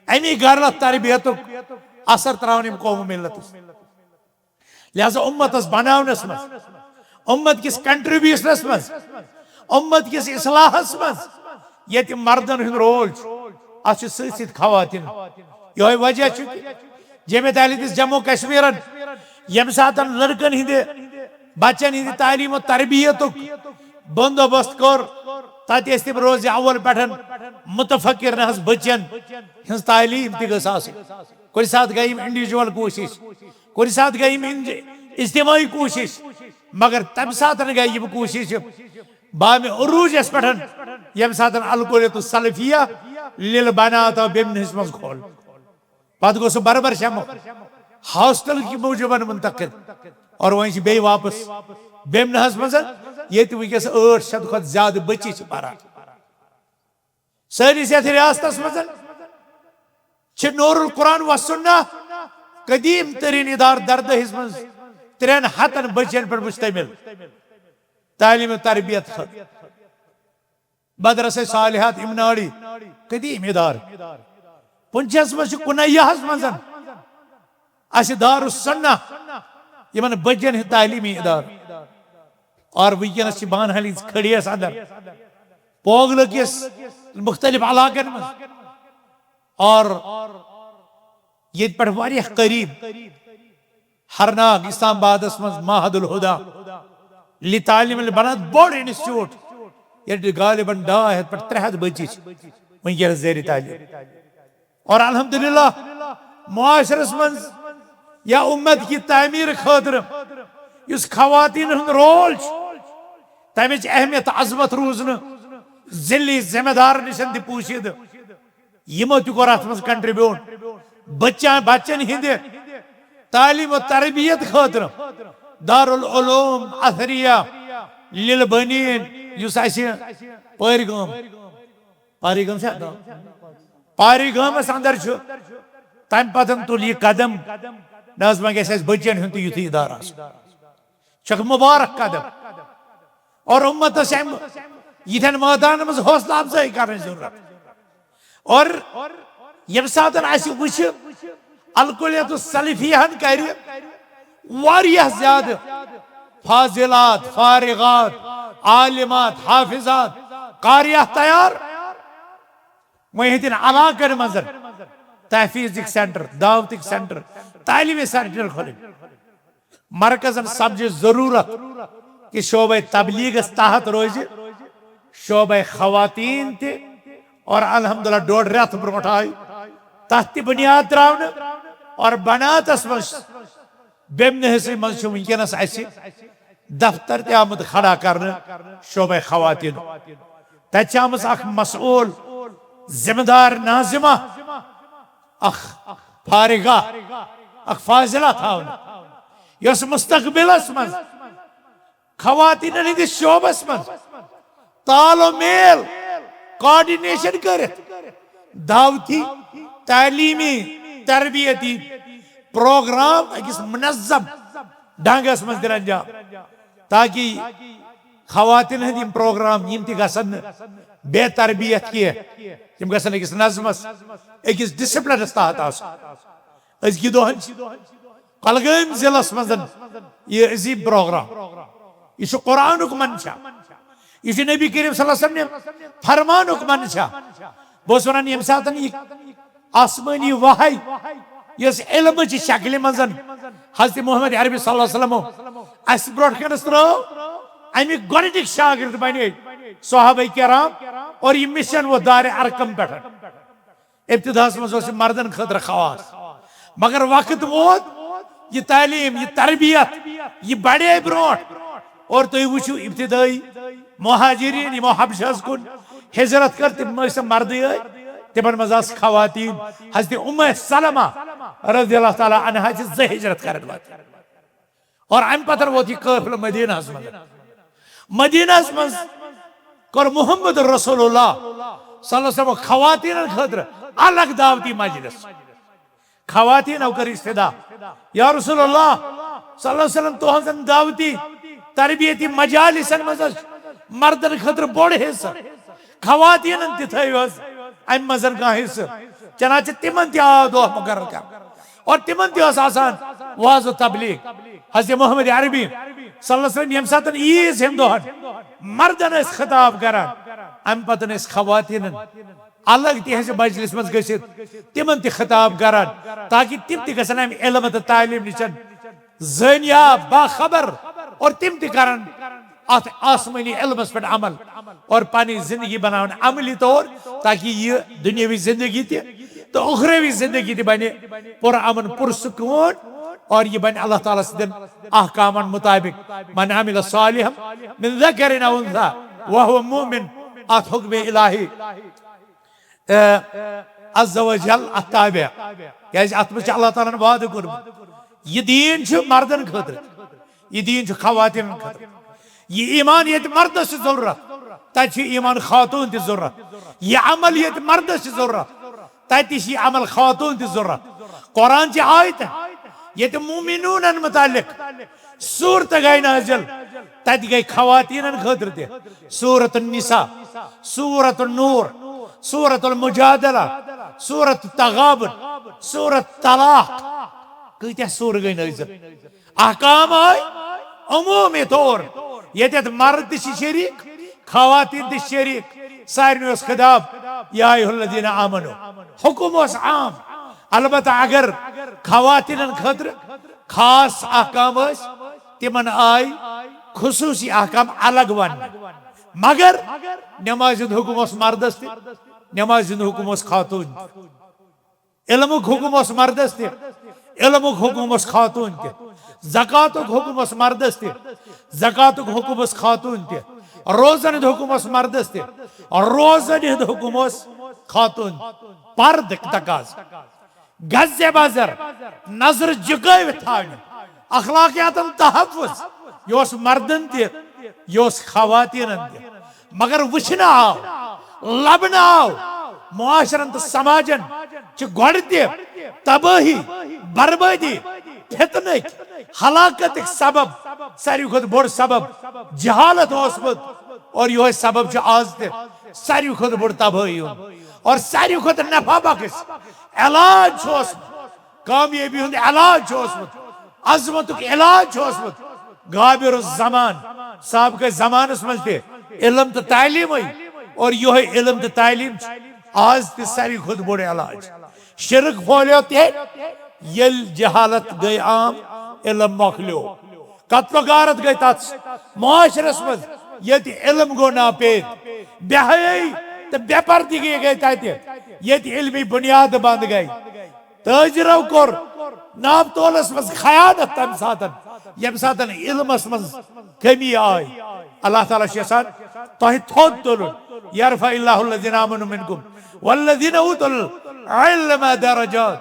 امی غلط تربیتُک اثر تراون یِم قوم ملتس۔ لہذا اُمتس بناونس منٛز، اُمت کِس کنٹریبیوشنس منٛز، اُمت کِس اصلاحس منٛز ییٚتہِ مردن ہُنٛد رول چھُ، اتھ چھُ سۭتۍ سۭتۍ خواتین۔ یِہوٚے وجہ چھُ کہِ جمعیت اہل حدیث جموں کشمیرن ییٚمہِ ساتن لڑکن ہٕنٛدِ، بچن ہٕنٛدِ تعلیٖم و تربیتُک بندوبست کوٚر، تتہِ ٲسۍ تِم روزِ اول پٮ۪ٹھ متفکر نہ حظ بچن ہٕنٛز تعلیٖم تہِ گٔژھ آسٕنۍ۔ کُنہِ ساتہٕ گٔے یِم انڈیویجول کوٗشش، کُنہِ ساتہٕ گٔے یِم انج-، اجتماعی کوٗشش، مگر تمہِ ساتہٕ گٔے یِم کوٗشش بامِ عروجس پٮ۪ٹھ، ییٚمہِ ساتہٕ الکلیت السلفیہ للبنات آو بیمنہس منٛز کھول۔ پتہٕ گوٚو سُہ بربر شمو ہاسٹل کہِ موٗجوٗبن منتقل۔ اور وۄنۍ چھِ بیٚیہِ واپس بیمنہس منٛز، ییٚتہِ وٕنکیٚس ٲٹھ شیٚتھ کھۄتہٕ زیادٕ بچی چھِ پران۔ سٲنِس یتھ ریاستس منٛز چھِ نور القرآن و سنہ قدیٖم تریٖن ادارٕ دردہس منٛز ترٛٮ۪ن ہتن بچن پٮ۪ٹھ مشتمل تعلیٖم و تربیت خٲطرٕ۔ مدرسہ صالحات امناڑی قدیٖم ادارٕ۔ پُنچس منٛز چھُ کُنیاہس منٛز اسہِ دارالسنہ، یِمن بچن ہٕنٛدۍ تعلیٖمی ادارٕ۔ اور وٕنکیٚنس چھِ بانہال کھڑیس اندر، پوگلہٕ کِس مختلف علاقن منٛز، اور ییٚتہِ پٮ۪ٹھ واریاہ قریب ہرناگ، اسلام آبادس منٛز معہد الہدی لتعلیم البنات بوٚڑ انسٹیٹیوٹ، ییٚتہِ غالباً ڈاے ہتھ پٮ۪ٹھ ترٛےٚ ہتھ بچی چھِ وٕنکیٚنس زیر تعلیٖم۔ اور الحمدللہ معاشرس منٛز یا اُمت کی تعمیٖر خٲطرٕ یُس خواتین ہُنٛد رول چھُ، تمِچ اہمیت تہٕ عظمت روٗز نہٕ ذِلی ذمہٕ دار نِشن تہِ پوٗشیدٕ۔ یِمو تہِ کوٚر اتھ منٛز contribute۔ بچن بچن ہٕنٛدِ تعلیٖم و تربیت خٲطرٕ دارالعلوم اثریہ للبنین، یُس اسہِ پٲرۍ گام، پٲرۍ گام چھا؟ پٲرۍ گامس اندر چھُ۔ تمہِ پتہٕ تُل یہِ قدم، نہ حظ، وۄنۍ گژھِ اسہِ بچن ہُنٛد تہِ یُتھُے ادارٕ آسُن۔ چھُ اکھ مبارک قدم۔ اور امتس چھِ امہِ یِتھٮ۪ن مٲدانن منٛز حوصلہٕ افزٲیی کرنٕچ ضروٗرت۔ اور ییٚمہِ ساتہٕ اسہِ وٕچھِ الکلیت السلفیہن کرِ واریاہ زیادٕ فاضلات، فارغات، عالمات، حافظات، قاریات تیار، وۄنۍ ہیٚتن علاقن منٛز تحفیظٕکۍ center، دعوتٕکۍ center، تعلیمی center کھولٕنۍ۔ مرکزن سمجھ ضرورت کہ شعبہ تبلیغس تحت روزِ شعبہ خواتین تہِ، اور الحمدللہ ڈوڈ رٮ۪تھ برونٹھ آیہِ تتھ تہِ بنیاد تراونہٕ، اور بناتس منٛز بیمنہِ حصہٕ منٛز چھُ وٕنکیٚنس اسہِ دفتر تہِ آمُت کھڑا کرنہٕ شعبہ خواتین۔ تتہِ چھِ آمٕژ اکھ مسؤول، ذمہ دار ناظمہ، اکھ فارغہ، اکھ فاضلہ تھاونہٕ، یۄس مستقبلس منٛز خواتینن ہٕنٛدِس شعبس منٛز تال و میل، coordination کٔرِتھ دعوتی، تعلیمی، تربیتی پروگرام أکِس منظم ڈھنگس منٛز دِنہٕ انجام، تاکہ خواتین ہٕنٛدۍ یِم پروگرام، یِم تہِ گژھن نہٕ بے تربیت کینٛہہ، تِم گژھن أکِس نظمس، أکِس discipline تحت آسُن۔ أزکہِ دۄہن چھِ کۄلگٲمۍ ضلعس منٛز یہِ عظیٖم پروگرام۔ یہِ چھُ قرآنُک منشا، یہِ چھُ نبی کریم صلی اللہ علیہ وسلم نہِ فرمانُک منشا۔ بہٕ اوسُس ونان، ییٚمہِ ساتہٕ یہِ آسمٲنی وحی، یۄس علمٕچ شکلہِ منٛز حضرت محمد عربی صلی اللہ علیہ وسلم اسہِ برونٛٹھ کنس ترٲو، امیِکۍ گۄڈٕنِکۍ شاگرد بنے صحابہ کرام اور یہِ مشن ووت دارِ ارقم پٮ۪ٹھ۔ ابتداہس منٛز اوس یہِ مردن خٲطرٕ خاص، مگر وقت ووت، یہِ تعلیٖم، یہِ تربیت، یہِ بڑے برونٛٹھ۔ اور تُہۍ وٕچھِو، ابتدٲیی مہاجرین یِمو حبشس کُن ہجرت کٔر، تِم ٲسۍ مردٕے ٲسۍ، تِمن منٛز آسہٕ خواتین۔ حضرت ام سلمہ رضی اللہ تعالیٰ عنہا چھِ زٕ ہجرت کرن وٲتۍ۔ اور امہِ پتہٕ ووت یہِ قٲفلہٕ مدینہس منٛز۔ مدینہس منٛز کٔر محمد رسول اللہ صلی اللہ علیہ وسلم خواتینن خٲطرٕ الگ دعوتی مجلس۔ خواتینو کٔر استدعا، یا رسول اللہ صلی اللہ علیہ وسلم، تُہنٛزن دعوتی تربیتی مجالسن منٛز ٲس مردن خٲطرٕ بوٚڑ حصہٕ، خواتینن تہِ تھٲیِو حظ امہِ منٛز کانٛہہ حصہٕ۔ چنانچہ تِمن تہِ آو دۄہ مقرر کرنہٕ اور تِمن تہِ ٲس آسان وعظ و تبلیغ۔ حضرت محمد عربی صلی اللہ علیہ وسلم ییٚمہِ ساتہٕ عیٖذ ہٕنٛدۍ دۄہن مردن ٲسۍ خطاب کران، امہِ پتہٕ ٲسۍ خواتینن الگ تِہنٛزِ مجلس منٛز گٔژھِتھ تِمن تہِ خطاب کران، تاکہ تِم تہِ گژھن امہِ علم تہٕ تعلیٖم نِش زٲنیاب، باخبر، اور تِم تہِ کرن اتھ آسمٲنی علمس پٮ۪ٹھ عمل اور پنٕنۍ زندگی بناون عملی طور، تاکہ یہِ دنیاوی زندگی تہِ تہٕ اخروی زندگی تہِ بنہِ پرامن، پرسکون، اور یہِ بنہِ اللہ تعالیٰ سٕنٛدٮ۪ن احکامن مطابق۔ من عمل صالحا من ذکر او انثی وهو مؤمن، اتھ حکم الہی، اے، عز و جل اتھ تابع، کیازِ اتھ منٛز چھُ اللہ تعالیٰ ہن وعدٕ کوٚرمُت۔ یہِ دیٖن چھُ مردن خٲطرٕ، یہِ دیٖن چھُ خواتینن خٲطرٕ۔ یہِ ایمان ییٚتہِ مردس چھُ ضروٗرت، تتہِ چھُ ایمان خاتوٗن تہِ ضروٗرت۔ یہِ عمل ییٚتہِ مردس چھُ ضروٗرت، تتہِ چھُ یہِ عمل خاتوٗن تہِ ضروٗرت۔ قرآن چہِ آیتہٕ ییٚتہِ مومنوٗنن متعلق سورتہٕ گٔے نٲزِل، تتہِ گٔے خواتینن خٲطرٕ تہِ۔ سورت النساء، سورت النور، سورت المجادلہ، سورت التغابن، سورت طلاق، کۭتیاہ سورٕ گٔے نٲزِل۔ احکام آے عموٗمی طور، ییٚتٮ۪تھ مرد تہِ چھِ شریٖک، خواتین تہِ چھِ شریٖک، سارنٕے اوس خطاب، یا ایھا الذین آمنو۔ حکم اوس عام، البتہ اگر خواتینن خٲطرٕ خاص احکام ٲسۍ، تِمن آے خصوٗصی احکام الگ وننہٕ۔ مگر نمازِ ہُنٛد حکم اوس مردس تہِ، نمازِ ہُنٛد حکم اوس خاتوٗن تہِ۔ علمُک حکم اوس مردس تہِ، علمُک حکم اوس خاتوٗن تہِ۔ زکاتُک حکم اوس مردس تہِ، زکاتُک حکم اوس خاتوٗن تہِ۔ روزن ہُنٛد حُکم اوس مردس تہِ، روزن ہُنٛد حُکم اوس خاتوٗن۔ پردٕ تقاضہٕ، گزِ بزر، نظر جُکٲوِتھ تھاونہِ، اخلاقیاتن تحفظ۔ یہِ اوس مردن تہِ، یہِ اوس خواتیٖنن تہِ۔ مگر وٕچھنہٕ آو، لبنہٕ آو، معاشرن تہٕ سماجن چھِ گۄڈٕ تہِ تبٲہی، بربٲدی، فتنٕکۍ، ہلاکتٕکۍ سبب، ساروی کھۄتہٕ بوٚڑ سبب جہالت اوسمُت، اور یِہوٚے سبب چھُ آز تہِ ساروی کھۄتہٕ بوٚڑ تبٲہی ہُنٛد اور ساروی کھۄتہٕ نفع بخش علاج چھُ اوسمُت۔ کامیٲبی ہُنٛد علاج چھُ اوسمُت، عظمتُک علاج چھُ اوسمُت۔ غابر الزمان، سابقہ زمانس منٛز تہِ علم تہٕ تعلیٖمٕے، اور یِہوٚے علم تہٕ تعلیٖم چھِ آز تہِ ساروی کھۄتہٕ بوٚڑ علاج۔ شرک پھولیو تیٚلہِ، ییٚلہِ جہالت گٔے عام، علم مۄکلیو۔ قتل و غارت گٔے تتھ معاشرس منٛز، ییٚتہِ علم گوٚو ناپید۔ بے حیٲیی تہٕ بے پردگی گٔے تتہِ، ییٚتہِ علمی بنیاد بنٛد گٔے۔ تٲجرو کوٚر ناپتولس منٛز خیانت تمہِ ساتن، ییٚمہِ ساتن علمس منٛز کمی آے۔ اللہ تعالیٰ چھُ یژھان تۄہہِ تھوٚد تُلُن۔ یرفع اللہ الذین آمنوا منکم والذین اوتوا العلم درجات۔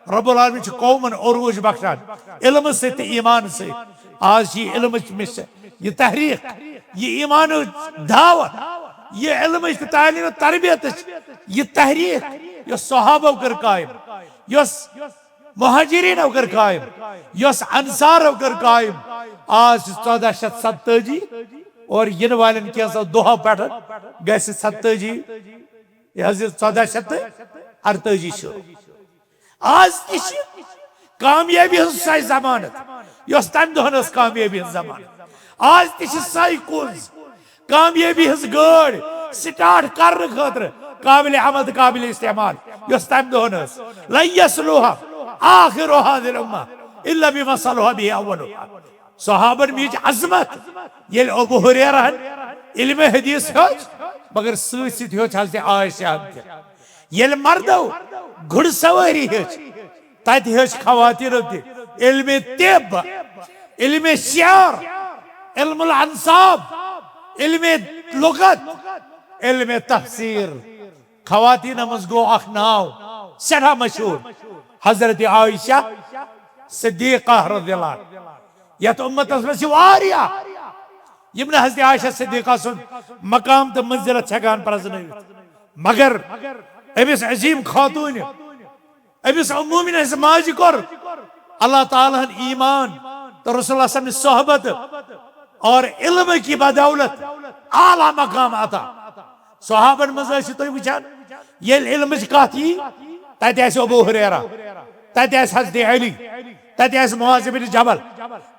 رب العالمین چھُ قومن عروج بخشان علمہٕ سۭتۍ تہٕ ایمان سۭتۍ۔ آز چھِ یہِ علمٕچ مِس-، یہِ تحریک، یہِ ایمانٕچ دعوت، یہِ علمٕچ تہٕ تعلیٖم و تربیتٕچ یہِ تحریک، یۄس صحابو کٔر قائم، یۄس مہاجرینو کٔر قائم، یۄس انصارو کٔر قائم، آز چھِ ژۄدہ شیٚتھ ستتٲجی، اور یِنہٕ والٮ۪ن کینٛژو دۄہو پٮ۪ٹھ گژھِ ستتٲجی، یہِ حظ یہِ ژۄدہ شیٚتھ تہٕ ارتٲجی شروع۔ آز تہِ چھِ کامیٲبی ہٕنٛز سۄے ضمانت، یۄس تَمہِ دۄہن ٲس کامیٲبی ہٕنٛز ضمانت۔ آز تہِ چھِ سۄے کُنٛز، کامیٲبی ہٕنٛز گٲڑۍ سٹارٹ کرنہٕ خٲطرٕ قابل عمل تہٕ قابل استعمال، یۄس تَمہِ دۄہن ٲس۔ لن یصلح آخر هذه الامة الا بما صلح به اولها۔ صحابن میٖج عظمت، ییٚلہِ ابو ہریرہن علم حدیث ہیوٚچھ، مگر سۭتۍ سۭتۍ ہیوٚچھ حضرت عائشہ ہن تہِ۔ ییٚلہِ مردو گُڑ سوٲری ہیٚچھ، تتہِ ہیٚچھ خواتیٖنو تہِ علم طب، علم شعر، علم الانساب، علم لغت، علم تفسیر۔ خواتینن منٛز گوٚو اکھ ناو سٮ۪ٹھاہ مشہوٗر، حضرت عائشہ صدیقہ رضی اللہ عنہا۔ یتھ امتس منٛز چھِ واریاہ یِم نہٕ حضرت عائشہ صدیقہ سُنٛد مقام تہٕ منزلت چھِ ہٮ۪کان پرزنٲوِتھ، مگر أمِس عظیٖم خاتوٗنہِ، أمِس ام المؤمنین ہٕنٛزِ ماجہِ کوٚر اللہ تعالیٰ ہن ایمان تہٕ رسول اللہ صلی اللہ علیہ وسلم صحبت اور علم کی بدولت اعلیٰ مقام عطا۔ صحابن منٛز ٲسِو تُہۍ وٕچھان، ییٚلہِ علمٕچ کتھ یی، تتہِ آسہِ ابو ہریرہ، تتہِ آسہِ حضرت علی، تتہِ آسہِ معاذ بن جبل،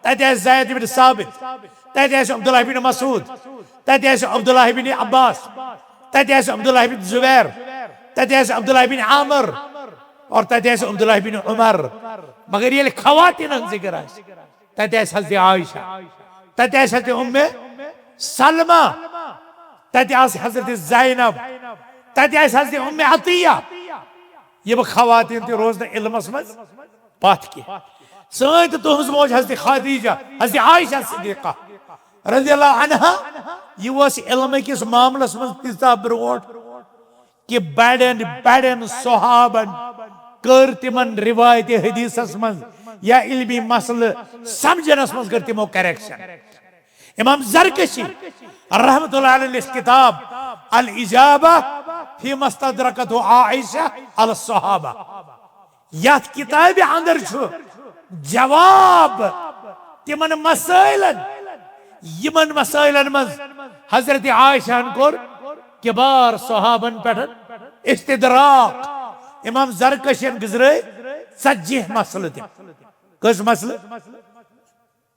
تتہِ آسہِ زید بن ثابت، تتہِ آسہِ عبداللہ بن مسعود، تتہِ آسہِ عبداللہ بن عباس، تتہِ آسہِ عبداللہ بن زبیر، تتہِ آسہِ عبداللہ بن عامر، اور تتہِ آسہِ عبداللہ بن عمر۔ مگر ییٚلہِ خواتینن ذکر آسہِ، تتہِ آسہِ حضرت عائشہ، تتہِ آسہِ حضرت ام سلمہ، تتہِ آسہِ حضرت زینب، تتہِ آسہِ حضرت ام عطیہ۔ یِم خواتین تہِ روزنہٕ علمس منٛز پتھ کینٛہہ۔ سٲنۍ تہٕ تُہنٛز موج حضرت خدیجہ، حضرت عائشہ صدیقہ رضی اللہ عنہا، یہِ ٲس علم کِس معاملس منٛز تیٖژاہ برونٛٹھ کہ بڑٮ۪ن بڑٮ۪ن صحابن کٔر تِمن روایت حدیثس منٛز یا علمی مسلہٕ سمجھنس منٛز کٔر تِمو کریکشن۔ امام زرکشی رحمۃ اللہ علیہ لیٚچھ کتاب الاجابہ فیما استدرکتہ عائشہ علی الصحابہ۔ یتھ کتابہِ اندر چھُ جواب تِمن مسائلن، یِمن مسائلن منٛز حضرت عائشہ ہن کوٚر کبار صحابن پٮ۪ٹھ استدراک۔ امام زرکشین گزرٲے ژتجی مسلہٕ تہِ۔ کٔژ مسلہٕ؟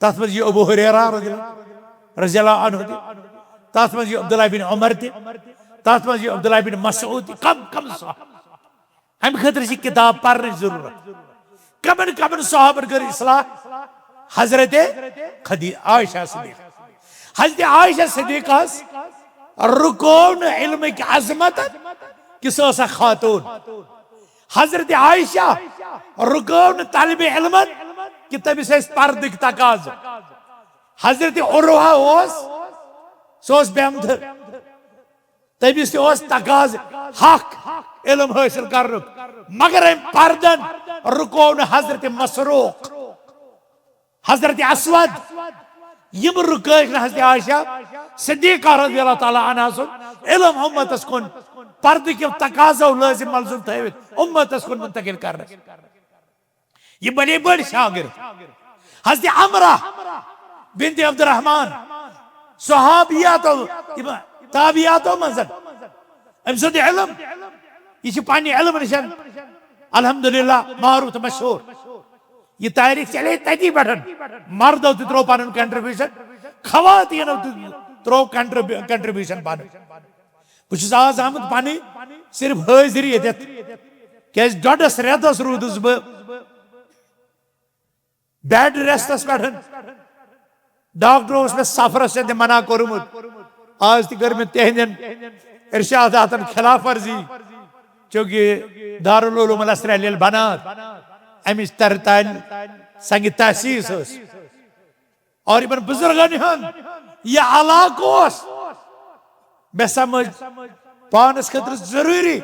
تتھ منٛز یہِ ابو ہریرہ رضی اللہ، رضی اللہ عنہ تہِ، تتھ منٛز یہِ عبداللہ بن عمر تہِ، تتھ منٛز یہِ عبداللہ بن مسعود تہِ، کم کم صحابہ۔ امہِ خٲطرٕ چھِ کتاب پرنٕچ ضروٗرت۔ کمن کمن صحابن کٔر اصلاح؟ حضرت خدی-، عائشہ صدیقہ۔ حضرت عائشہ صدیقہس رُکٲو نہٕ علمٕکۍ عظمت، کہِ سۄ ٲس اکھ خاتوٗن۔ حضرت عائشہ رُکٲو نہٕ طالب علمن، کہِ تٔمِس ٲسۍ پردٕکۍ تقاضہٕ۔ حضرت عروہ اوس سُہ اوس بے مدد۔ تٔمِس تہِ اوس تقاضہٕ حق علم حٲصِل کرنُک، مگر أمۍ پردن رُکو نہٕ حضرت مسروق، حضرت اسود، یِم رُکٲوِکھ نہٕ حضرت عائشہ صدیقہ رضی اللہ تعالیٰ عنہا سُنٛد علم اُمتس کُن پردٕ کیو تقاضو لٲزم ملزم تھٲوِتھ اُمتس کُن منتقل کرنس۔ یہِ بنے بٔڑۍ شاگرد۔ حضرت عمرہ بنت عبدالرحمن، صحابیاتو، یِم تابعیاتو منٛز۔ أمۍ سُنٛد علم، یہِ چھِ پننہِ علم نِش الحمدللہ معروف تہٕ مشہوٗر۔ یہِ تٲریٖخ چلے تٔتی پٮ۪ٹھ۔ مردو تہِ ترٛوو پنُن contribution، خواتیٖنو تہِ ترٛوو contribu-، contribution پنُن۔ بہٕ چھُس آز آمُت پنٕنۍ صرف حٲضری ییٚتٮ۪تھ، کیازِ ڈۄڈس رٮ۪تس روٗدُس بہٕ bed rest-س پٮ۪ٹھ۔ ڈاکٹر اوس مےٚ سفرس چھِ تہِ منع کوٚرمُت۔ آز تہِ کٔر مےٚ تِہنٛدٮ۪ن ارشاداتن خلاف ورزی، چونکہ دارالعلوم الاسرائیل ییٚلہِ بناو، امِچ ترتال سنگ تاسیس ٲس۔ اور یِمن بزرگن ہُنٛد یہِ علاقہٕ اوس، مےٚ سمجھ پانس خٲطرٕ ضروٗری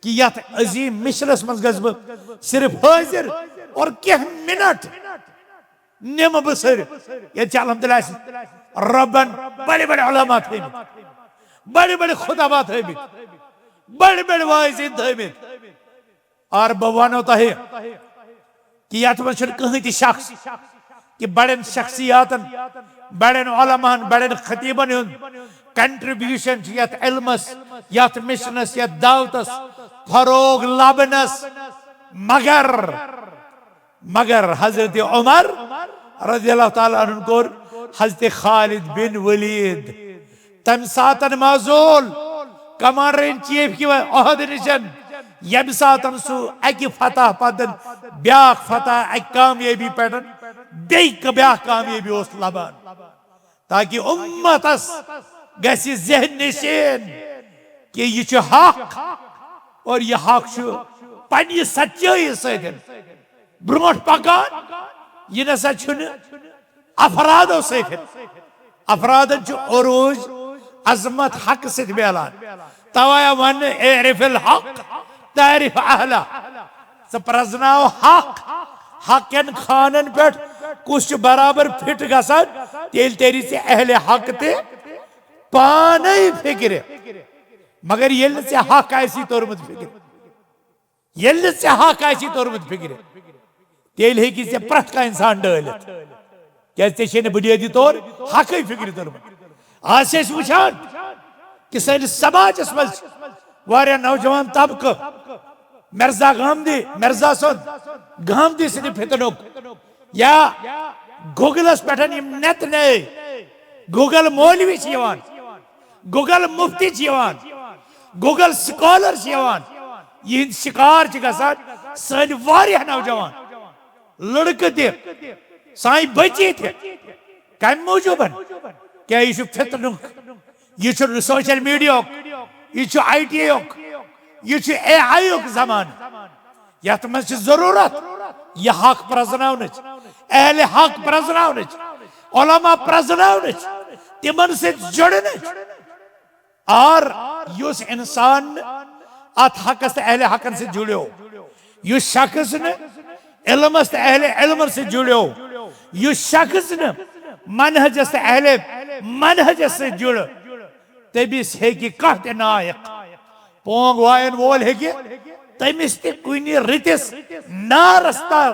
کہِ یتھ عظیم مشنس منٛز گژھٕ بہٕ صرف حٲضر اور کینٛہہ منٹ نِمہٕ بہٕ صرف۔ ییٚتہِ چھِ الحمدللہ اَسہِ رۄبن بڑے بڑے علماء تھٲومٕتۍ، بڑے بڑے خطبہ تھٲومٕتۍ، بڑے بڑے واعظین تھٲومٕتۍ۔ اور بہٕ ونو تۄہہِ کہِ یتھ منٛز چھُنہٕ کٕہٕنۍ تہِ شخص کہِ بڑٮ۪ن شخصیاتن، بڑٮ۪ن علماہن، بڑٮ۪ن خطیبن ہُنٛد contribution چھُ یتھ علمس، یتھ مشنس، یتھ دعوتس فروغ لبنس۔ مگر، مگر حضرت عمر رضی اللہ تعالیٰ عنہ کوٚر حضرت خالد بن ولید تمہِ ساتن معزول commander in chief کہِ عہدٕ نِشن، ییٚمہِ ساتن سُہ اکہِ فتح پتہٕ بیاکھ فتح، اکہِ کامیٲبی پٮ۪ٹھ بیٚیہِ ک-، بیاکھ کامیٲبی اوس لبان، تاکہِ اُمتس گژھِ ذہن نشین کہِ یہِ چھُ حق اور یہِ حق چھُ پننہِ سچٲیی سۭتۍ برونٛٹھ پکان۔ یہِ نسا چھُنہٕ افرادو سۭتۍ۔ افرادن چھُ عروج، عظمت حق سۭتۍ میلان۔ توے آو وننہٕ، "اعرف الحق تعرف اہلہ"۔ ژٕ پرزناو حق، حق کٮ۪ن خانن پٮ۪ٹھ کُس چھُ برابر فٹ گژھان، تیٚلہِ تیٚری ژےٚ اہل حق تہِ پانے فکرِ۔ مگر ییٚلہِ نہٕ ژےٚ حق آسی توٚرمُت فکرِ، ییٚلہِ نہٕ ژےٚ حق آسی توٚرمُت فکرِ، تیٚلہِ ہیٚکی ژےٚ پرٛٮ۪تھ کانٛہہ انسان ڈٲلِتھ۔ کیازِ ژےٚ چھے نہٕ بنیٲدی طور حقٕے فکرِ توٚرمُت۔ آز چھِ أسۍ وٕچھان کہِ سٲنِس سماجس منٛز چھِ واریاہ نوجوان طبقہٕ مرزا گامدی، مرزا سُنٛد گامدی سٕنٛدِ فتنُک یا گوگلس پٮ۪ٹھ یِم نٮ۪تہٕ نئے گوگل مولوی چھِ یِوان، گوگل مفتی چھِ یِوان، گوگل سکالر چھِ یِوان، یِہنٛدۍ شکار چھِ گژھان سٲنۍ واریاہ نوجوان لڑکہٕ تہِ، سانہِ بچی تہِ۔ کمہِ موٗجوٗبن؟ کیٛاہ یہِ چھُ فتنُک، یہِ چھُ سوشل میڈیاہُک، یہِ چھُ آئی ٹی آئی یُک، یہِ چھُ اے آئی یُک زمانہٕ۔ یتھ منٛز چھِ ضروٗرت یہِ حق پرزناونٕچ، اہل حق پرزناونٕچ، علماء پرزناونٕچ، تِمن سۭتۍ جُڑنٕچ۔ اور یُس انسان نہٕ اتھ حقس تہٕ اہل حقن سۭتۍ جُڑیو، یُس شخص نہٕ علمس تہٕ اہل علمن سۭتۍ جُڑیو، یُس شخص نہٕ منہجس تہٕ اہل منہجس سۭتۍ جُڑ، تٔمِس ہیٚکہِ کانٛہہ تہِ نایق پونٛگ وایَن وول ہیٚکہِ تٔمِس تہِ کُنہِ رٕتِس نارس تل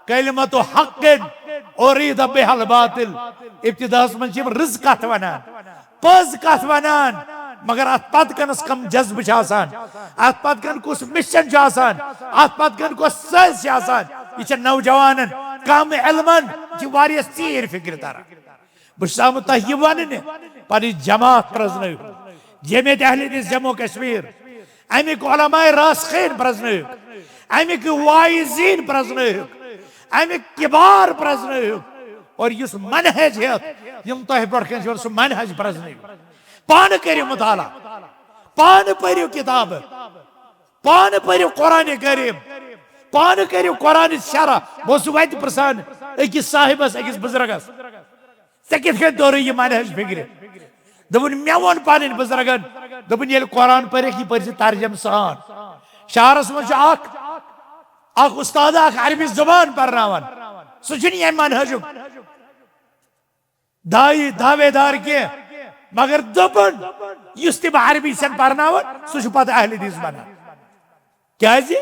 کلمت حق کٔرۍ، اُریٖد بِہا الباطل۔ ابتداہس منٛز چھِ یِم رٕژ کتھ ونان، پٔز کتھ ونان، مگر اتھ پتہٕ کنس کم جذبہٕ چھِ آسان، اتھ پتہٕ کن کُس مِشن چھُ آسان، اتھ پتہٕ کن کۄس سٲزۍ چھِ آسان۔ یہِ چھِ نوجوانن، کم علمن، یہِ چھِ واریاہ ژیٖرۍ فکرِ تران۔ بہٕ چھُس آمُت تۄہہِ یہِ وننہِ پنٕنۍ جماعت پرزنٲوِتھ، جمعیت اہل حدیث جموں کشمیر، امیِکۍ علماء راسخین پرزنٲوِتھ، امیِکۍ واعظین پرزنٲوِتھ، امیِکۍ کبار پرزنٲوِتھ، اور یُس منہج ہیٚتھ یِم تۄہہِ برونٛٹھ کنہِ چھِ ونان، سُہ منہج پرزنٲوِتھ۔ پانہٕ کٔرِو مطالعہ، پانہٕ پٔرِو کتابہٕ، پانہٕ پٔرِو قرآن کریم، پانہٕ کٔرِو قرآن شرح۔ بہٕ اوسُس وتہِ پرژھان أکِس صاحبس، أکِس بزرگس، "ژےٚ کِتھ کٔنۍ توٚرُے یہِ منہج فکرِ؟" دوٚپُن، مےٚ ووٚن پنٕنۍ بُزرگن، دوٚپُن، ییٚلہِ قرآن پٔرِکھ، یہِ پٔرۍ زِ ترجمہٕ سان۔ شہرس منٛز چھُ اکھ، اکھ استاد، اکھ عربی زبان پرناوان، سُہ چھُنہٕ ییٚمہِ منہجُک داعی، دعوے دار کینٛہہ، مگر دوٚپُن، یُس تہِ بہٕ عربی چھَن پرناوان، سُہ چھُ پتہٕ اہل حدیث بنان۔ کیازِ؟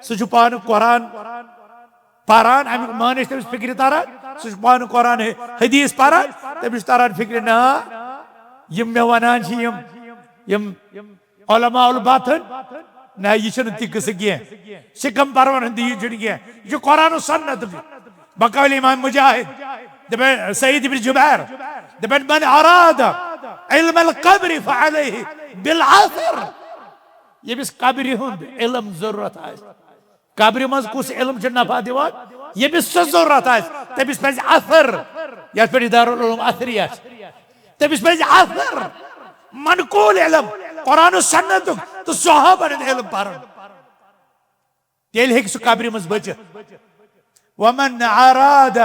سُہ چھُ پانہٕ قرآن پران، اَمیُک معنی چھُ تٔمِس فِکرِ تران، سُہ چھُ پانہٕ قرآن حدیث پران، تٔمِس چھُ تران فِکرِ، نہ، یِم مےٚ وَنان چھِ یِم، یِم علماء الباطن، نہ، یہِ چھُنہٕ تہِ قٕصہٕ کینٛہہ، سِکم پرون ہُنٛد یہِ چھُنہٕ کینٛہہ، یہِ چھُ قرآن و سنت۔ بقول امام مجاہد، دپان سعید ابن جبیر، دپان، من اراد علم القبر فعلیہ بالاثر۔ ییٚمِس قبرِ ہُنٛد علم ضروٗرت آسہِ، قبرِ منٛز کُس علم چھُ نفع دِوان، ییٚمِس سُہ ضروٗرت آسہِ، تٔمِس پزِ اثر، یتھ پٮ۪ٹھ یہِ دارالعلوم اثری آسہِ، تٔمِس پزِ اثر، منقول علم، قرآن و سنتُک تہٕ صحابن ہُنٛد علم پرُن۔ تیٚلہِ ہیٚکہِ سُہ قبرِ منٛز بٔچِتھ۔ ومن اراد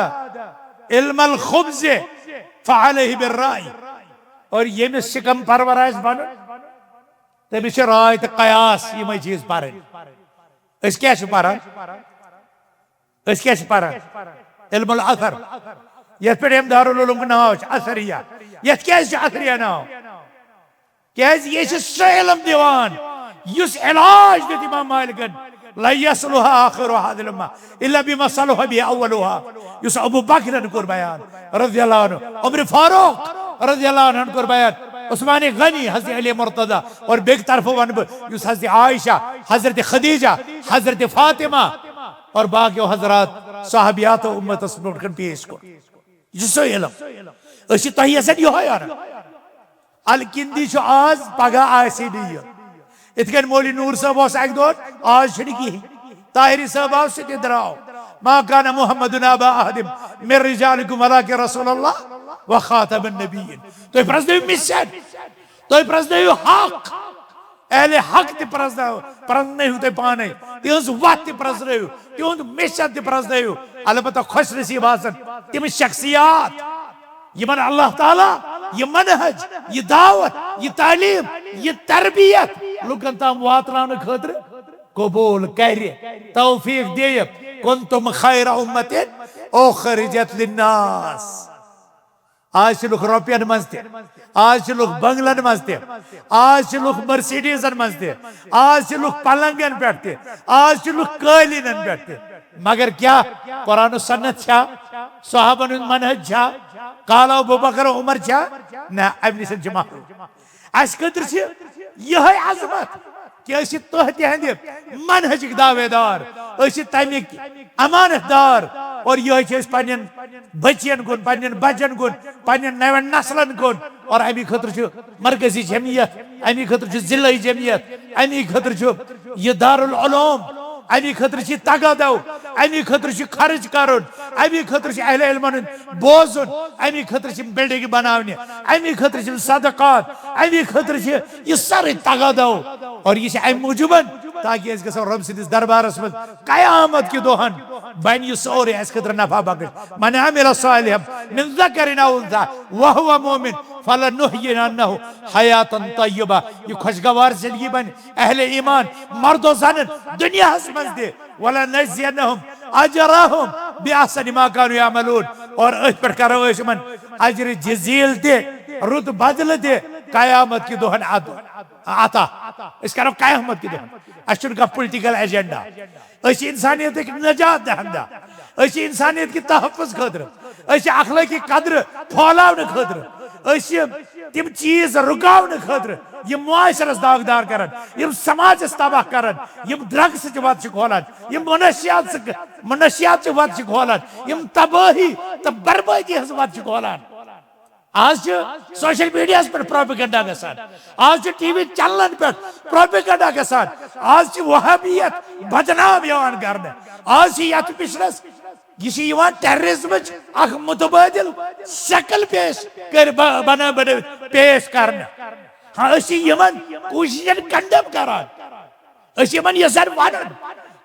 علم الخبز فعلیہ بالرأی۔ اور ییٚمِس سِکم پرور آسہِ بنُن، تٔمِس چھِ راے تہٕ قیاس یِمے چیٖز پرٕنۍ۔ أسۍ کیٛاہ چھِ پران؟ أسۍ کیٛاہ چھِ پران؟ علم الاثر۔ یتھ پٮ۪ٹھ أمۍ دارالعلوم ناو چھُ اثریہ۔ یتھ کیٛازِ چھُ اثریہ ناو؟ کیازِ یہِ چھُ سُہ علم دِوان یُس علاج دیُت امام مالکن، لن یصلح آخر هذه الامة الا بما صلح به اولها۔ یُس ابو بکرن کوٚر بیان رضی اللہ عنہ، عمر فاروق رضی اللہ عنہ کوٚر بیان، عثمان غنی، حضرت علی مرتضی، اور بیٚکہِ طرفہٕ ونہٕ بہٕ یُس حضرت عائشہ، حضرت خدیجہ، حضرت فاطمہ اور باقیو حضرات صحابیاتو امتس برونٛٹھ کن پیش کوٚر۔ یہِ چھُ سُے علم۔ أسۍ چھِ تۄہہِ یژھان یِہوٚے اَنُن۔ الکندی چھُ آز، پگاہ آسہِ نہٕ یہِ۔ یِتھ کٔنۍ مولوی نوٗر صٲب اوس اَکہِ دۄہ، آز چھُنہٕ کِہیٖنۍ۔ طاہری صٲب آو، سُہ تہِ درٛاو۔ ما کان محمد ابا احد من رجالکم ولکن رسول اللہ و خاتم النبیین۔ تُہۍ پرٛزنٲیِو مِشن، تُہۍ پرٛزنٲیِو حق۔ اہل حق تہِ پرزناو-، پرزنٲیِو تُہۍ پانے۔ تِہنٛز وتھ تہِ پرزنٲیِو، تِہُنٛد مِشن تہِ پرزنٲیِو۔ البتہ خۄش نصیب آسن تِم شخصیات، یِمن اللہ تعالیٰ یہِ منہج، یہِ دعوت، یہِ تعلیٖم، یہِ تربیت لُکن تام واتناونہٕ خٲطرٕ قبوٗل کرِ، توفیٖق دِیہِ۔ کنتم خیر امت اخرجت للناس۔ آز چھِ لُکھ رۄپین منٛز تہِ، آز چھِ لُکھ بنگلن منٛز تہِ، آز چھِ لُکھ مرسیڈیزن منٛز تہِ، آز چھِ لُکھ پلنگن پٮ۪ٹھ تہِ، آز چھِ لُکھ قٲلیٖنن پٮ۪ٹھ تہِ۔ مگر کیٛاہ قرآن و سنت چھا؟ صحابن ہُنٛد منہج چھا؟ قال ابو بکر و عمر چھا؟ نہ، امہِ نِش چھِ محروم۔ اسہِ خٲطرٕ چھِ یِہے عظمت کہ أسۍ چھِ تۄہہِ تِہنٛدِ منہجٕکۍ دعوے دار، أسۍ چھِ تَمِکۍ امانت دار، اور یِہے چھِ أسۍ پننٮ۪ن بچین کُن، پننٮ۪ن بچن کُن، پننٮ۪ن نوٮ۪ن نسلن کُن۔ اور امی خٲطرٕ چھُ مرکزی جمعیت، امی خٲطرٕ چھُ ضلعی جمعیت، امی خٲطرٕ چھُ یہِ دارالعلوم، امی خٲطرٕ چھِ تقاضو، امی خٲطرٕ چھُ خرچ کرُن، امی خٲطرٕ چھُ اہل علمن ہُنٛد بوزُن، امی خٲطرٕ چھِ بلڈنگ بناونہِ، امی خٲطرٕ چھِ صدقات، امی خٲطرٕ چھِ یہِ سٲرٕے تقاضو۔ اور یہِ چھِ امہِ موٗجوٗبن تاکہ أسۍ گژھو رۄب سٕنٛدِس دربارس منٛز قیامت کہِ دۄہن بنہِ یہِ سورُے اسہِ خٲطرٕ نفع بخش۔ من عمل صالحا من ذکر او انثی وهو مؤمن فلنحیینہ حیاتا طیبہ۔ یہِ خوشگوار زندگی بنہِ اہل ایمان مرد و زنن دنیاہس منٛز تہِ۔ ولنجزینہم اجرہم باحسن ما کانوا یعملون۔ اور أتھۍ پٮ۪ٹھ کرو أسۍ یِمن اجر جزیل تہِ، رُت بدلہٕ تہِ قیامت کہِ دۄہن عطا۔ عطا۔ أسۍ کرو قیامت کہِ دۄہن۔ اسہِ چھُنہٕ کانٛہہ political agenda۔ أسۍ چھِ انسانیتٕکۍ نجات دہندہ۔ أسۍ چھِ انسانیت کہِ تحفظ خٲطرٕ۔ أسۍ چھِ اخلٲقی قدرٕ پھۄلاونہٕ خٲطرٕ۔ أسۍ چھِ تِم چیٖز رُکاونہٕ خٲطرٕ، یِم معاشرس داغدار کرن، یِم سماجس تباہ کرن، یِم drugs چہِ وتہٕ چھِ کھولان، یِم منشیات سۭتۍ، منشیات چہِ وتہٕ چھِ کھولان، یِم تبٲہی تہٕ بربٲدی ہٕنٛز وتہٕ چھِ کھولان۔ آز چھِ social mediaہس پٮ۪ٹھ propaganda گژھان، آز چھُ ٹی وی چینلن پٮ۪ٹھ propaganda گژھان، آز چھِ وہابیت بدنام یِوان کرنہٕ، آز چھِ یتھ مِشنس، یہِ چھِ یِوان terrorismٕچ اکھ متبادل شکل پیش کٔرۍ ب-، بنا-، بنٲوِتھ پیش کرنہٕ۔ ہاں، أسۍ چھِ یِمن کوٗششن condemn کران۔ أسۍ چھِ یِمن یژھان ونُن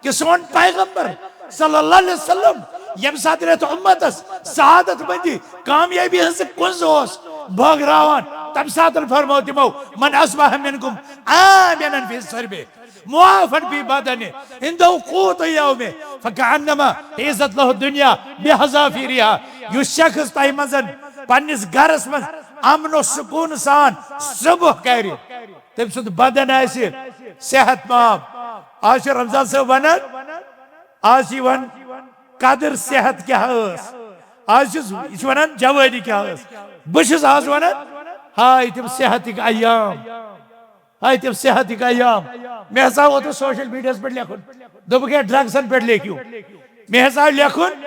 کہِ سون پیغمبر صلی اللہ علیہ وسلم ییٚمہِ ساتہٕ یتھ اُمتس سعادت مندی، کامیٲبی ہٕنٛز کُنٛز اوس، بٲگراوان۔ تمہِ ساتہٕ فرموو تِمو، "من اصبح منکم آمنا فی سربہ معافا فی بدنہ عند قوت یومہ فکأنما حیزت لہ الدنیا بحذافیرہا۔" یُس شخص تۄہہِ منٛز پننِس گرس منٛز امن و سکون سان صبح کرِ، تٔمۍ سُنٛد بدن آسہِ صحت ماب۔ آز چھُ رمضان صٲب ونان، آز چھِ یِوان قدر صحت کیٛاہ ٲس۔ آز چھُس، یہِ چھُ ونان جوٲنی کیٛاہ ٲس۔ بہٕ چھُس آز ونان، ہاے تِم صحتٕکۍ ایام، ہاے تِم صحتٕکۍ ایام۔ مےٚ ہسا ووت social mediaہس پٮ۪ٹھ لیکھُن، دوٚپُکھ، "ہے، drugsن پٮ۪ٹھ لیکھِو۔" مےٚ ہسا آو لیکھُن،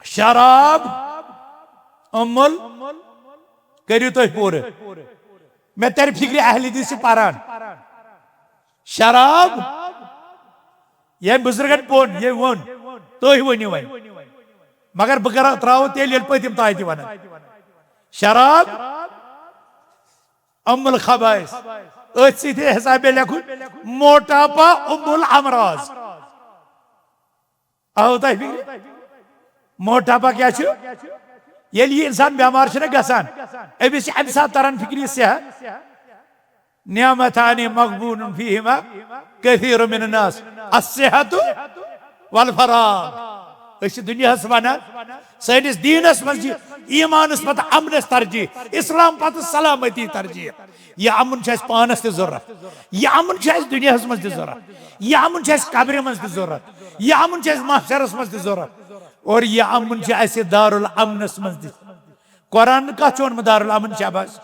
شراب، امل، کٔرِو تُہۍ پوٗرٕ۔ مےٚ ترِ فِکرِ اہل حدیث چھِ پران۔ شراب، ییٚمۍ بُزرگن پوٚن، ییٚمۍ ووٚن، تُہۍ ؤنِو وۄنۍ۔ مگر بہٕ کرٕ، ترٛاوو تیٚلہِ، ییٚلہِ پٔتِم تۄہہِ تہِ ونان۔ شراب، ام الخبائث۔ أتھۍ سۭتۍ ہسا مےٚ لیکھُن، موٹاپا ام الامراض۔ آو تۄہہِ فِکرِ؟ موٹاپا کیٛاہ چھُ؟ ییٚلہِ یہِ انسان بٮ۪مار چھُنہ گژھان، أمِس چھِ اَمہِ ساتہٕ تران فِکرِ یہِ صحت۔ نعمتان مغبون فیہما کثیر من الناس، الصحت والفراغ۔ أسۍ چھِ دُنیاہس ونان، سٲنِس دیٖنس منٛز چھِ ایٖمانس پتہٕ امنس ترجیح، اسلام پتہٕ سلامتی ترجیح۔ یہِ امن چھُ اَسہِ پانس تہِ ضروٗرت، یہِ امن چھُ اَسہِ دُنیاہس منٛز تہِ ضروٗرت، یہِ امن چھُ اَسہِ قبرِ منٛز تہِ ضروٗرت، یہِ امن چھُ اَسہِ محشرس منٛز تہِ ضروٗرت، اور یہِ امن چھُ اَسہِ دارالامنس منٛز تہِ۔ قرآن کتھ چھُ ووٚنمُت دارالامن شہباز؟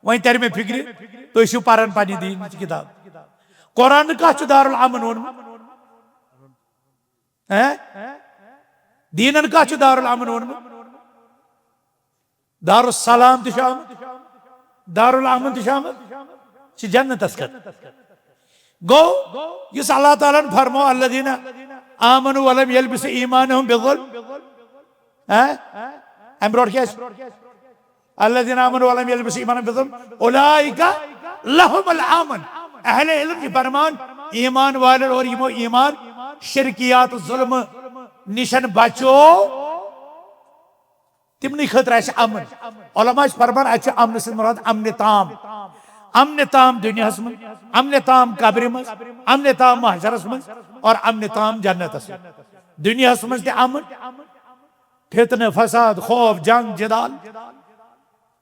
وۄنۍ ترِ مےٚ فِکرِ، تُہۍ چھِو پران پننہِ دیٖنٕچ کِتاب۔ قرآن کتھ چھُ دارالامن ووٚنمُت؟ ہیں؟ دیٖنن کتھ چھُ دارالامن ووٚنمُت؟ دارالسلام تہِ چھُ آمُت، دارالامن تہِ چھُ آمُت، چھِ جنتس خٲطرٕ۔ گوٚو، یُس اللہ تعالیٰ ہن فرمو، "الذین آمنوا ولم یلبسوا ایمانہم بظلم"، ہہ؟ امہِ برونٛٹھ کیٛاہ آسہِ؟ "الذین آمنوا ولم یلبسوا ایمانہم بظلم اولئک لہم الامن"۔ اہل علم چھِ فرمان، ایمان والٮ۪ن اور یِمو ایمان شرکیات، ظلم نِشن بچو، تِمنٕے خٲطرٕ آسہِ امن۔ علماء چھِ فرمان، اتہِ چھُ امنہٕ سۭتۍ مراد امنِ تام۔ امنِ تام دُنیاہس منٛز، امنِ تام قبرِ منٛز، امنِ تام محشرس منٛز، اور امنِ تام جنتس منٛز۔ دُنیاہس منٛز تہِ امن، فتنہٕ، فساد، خوف، جنگ، جدال،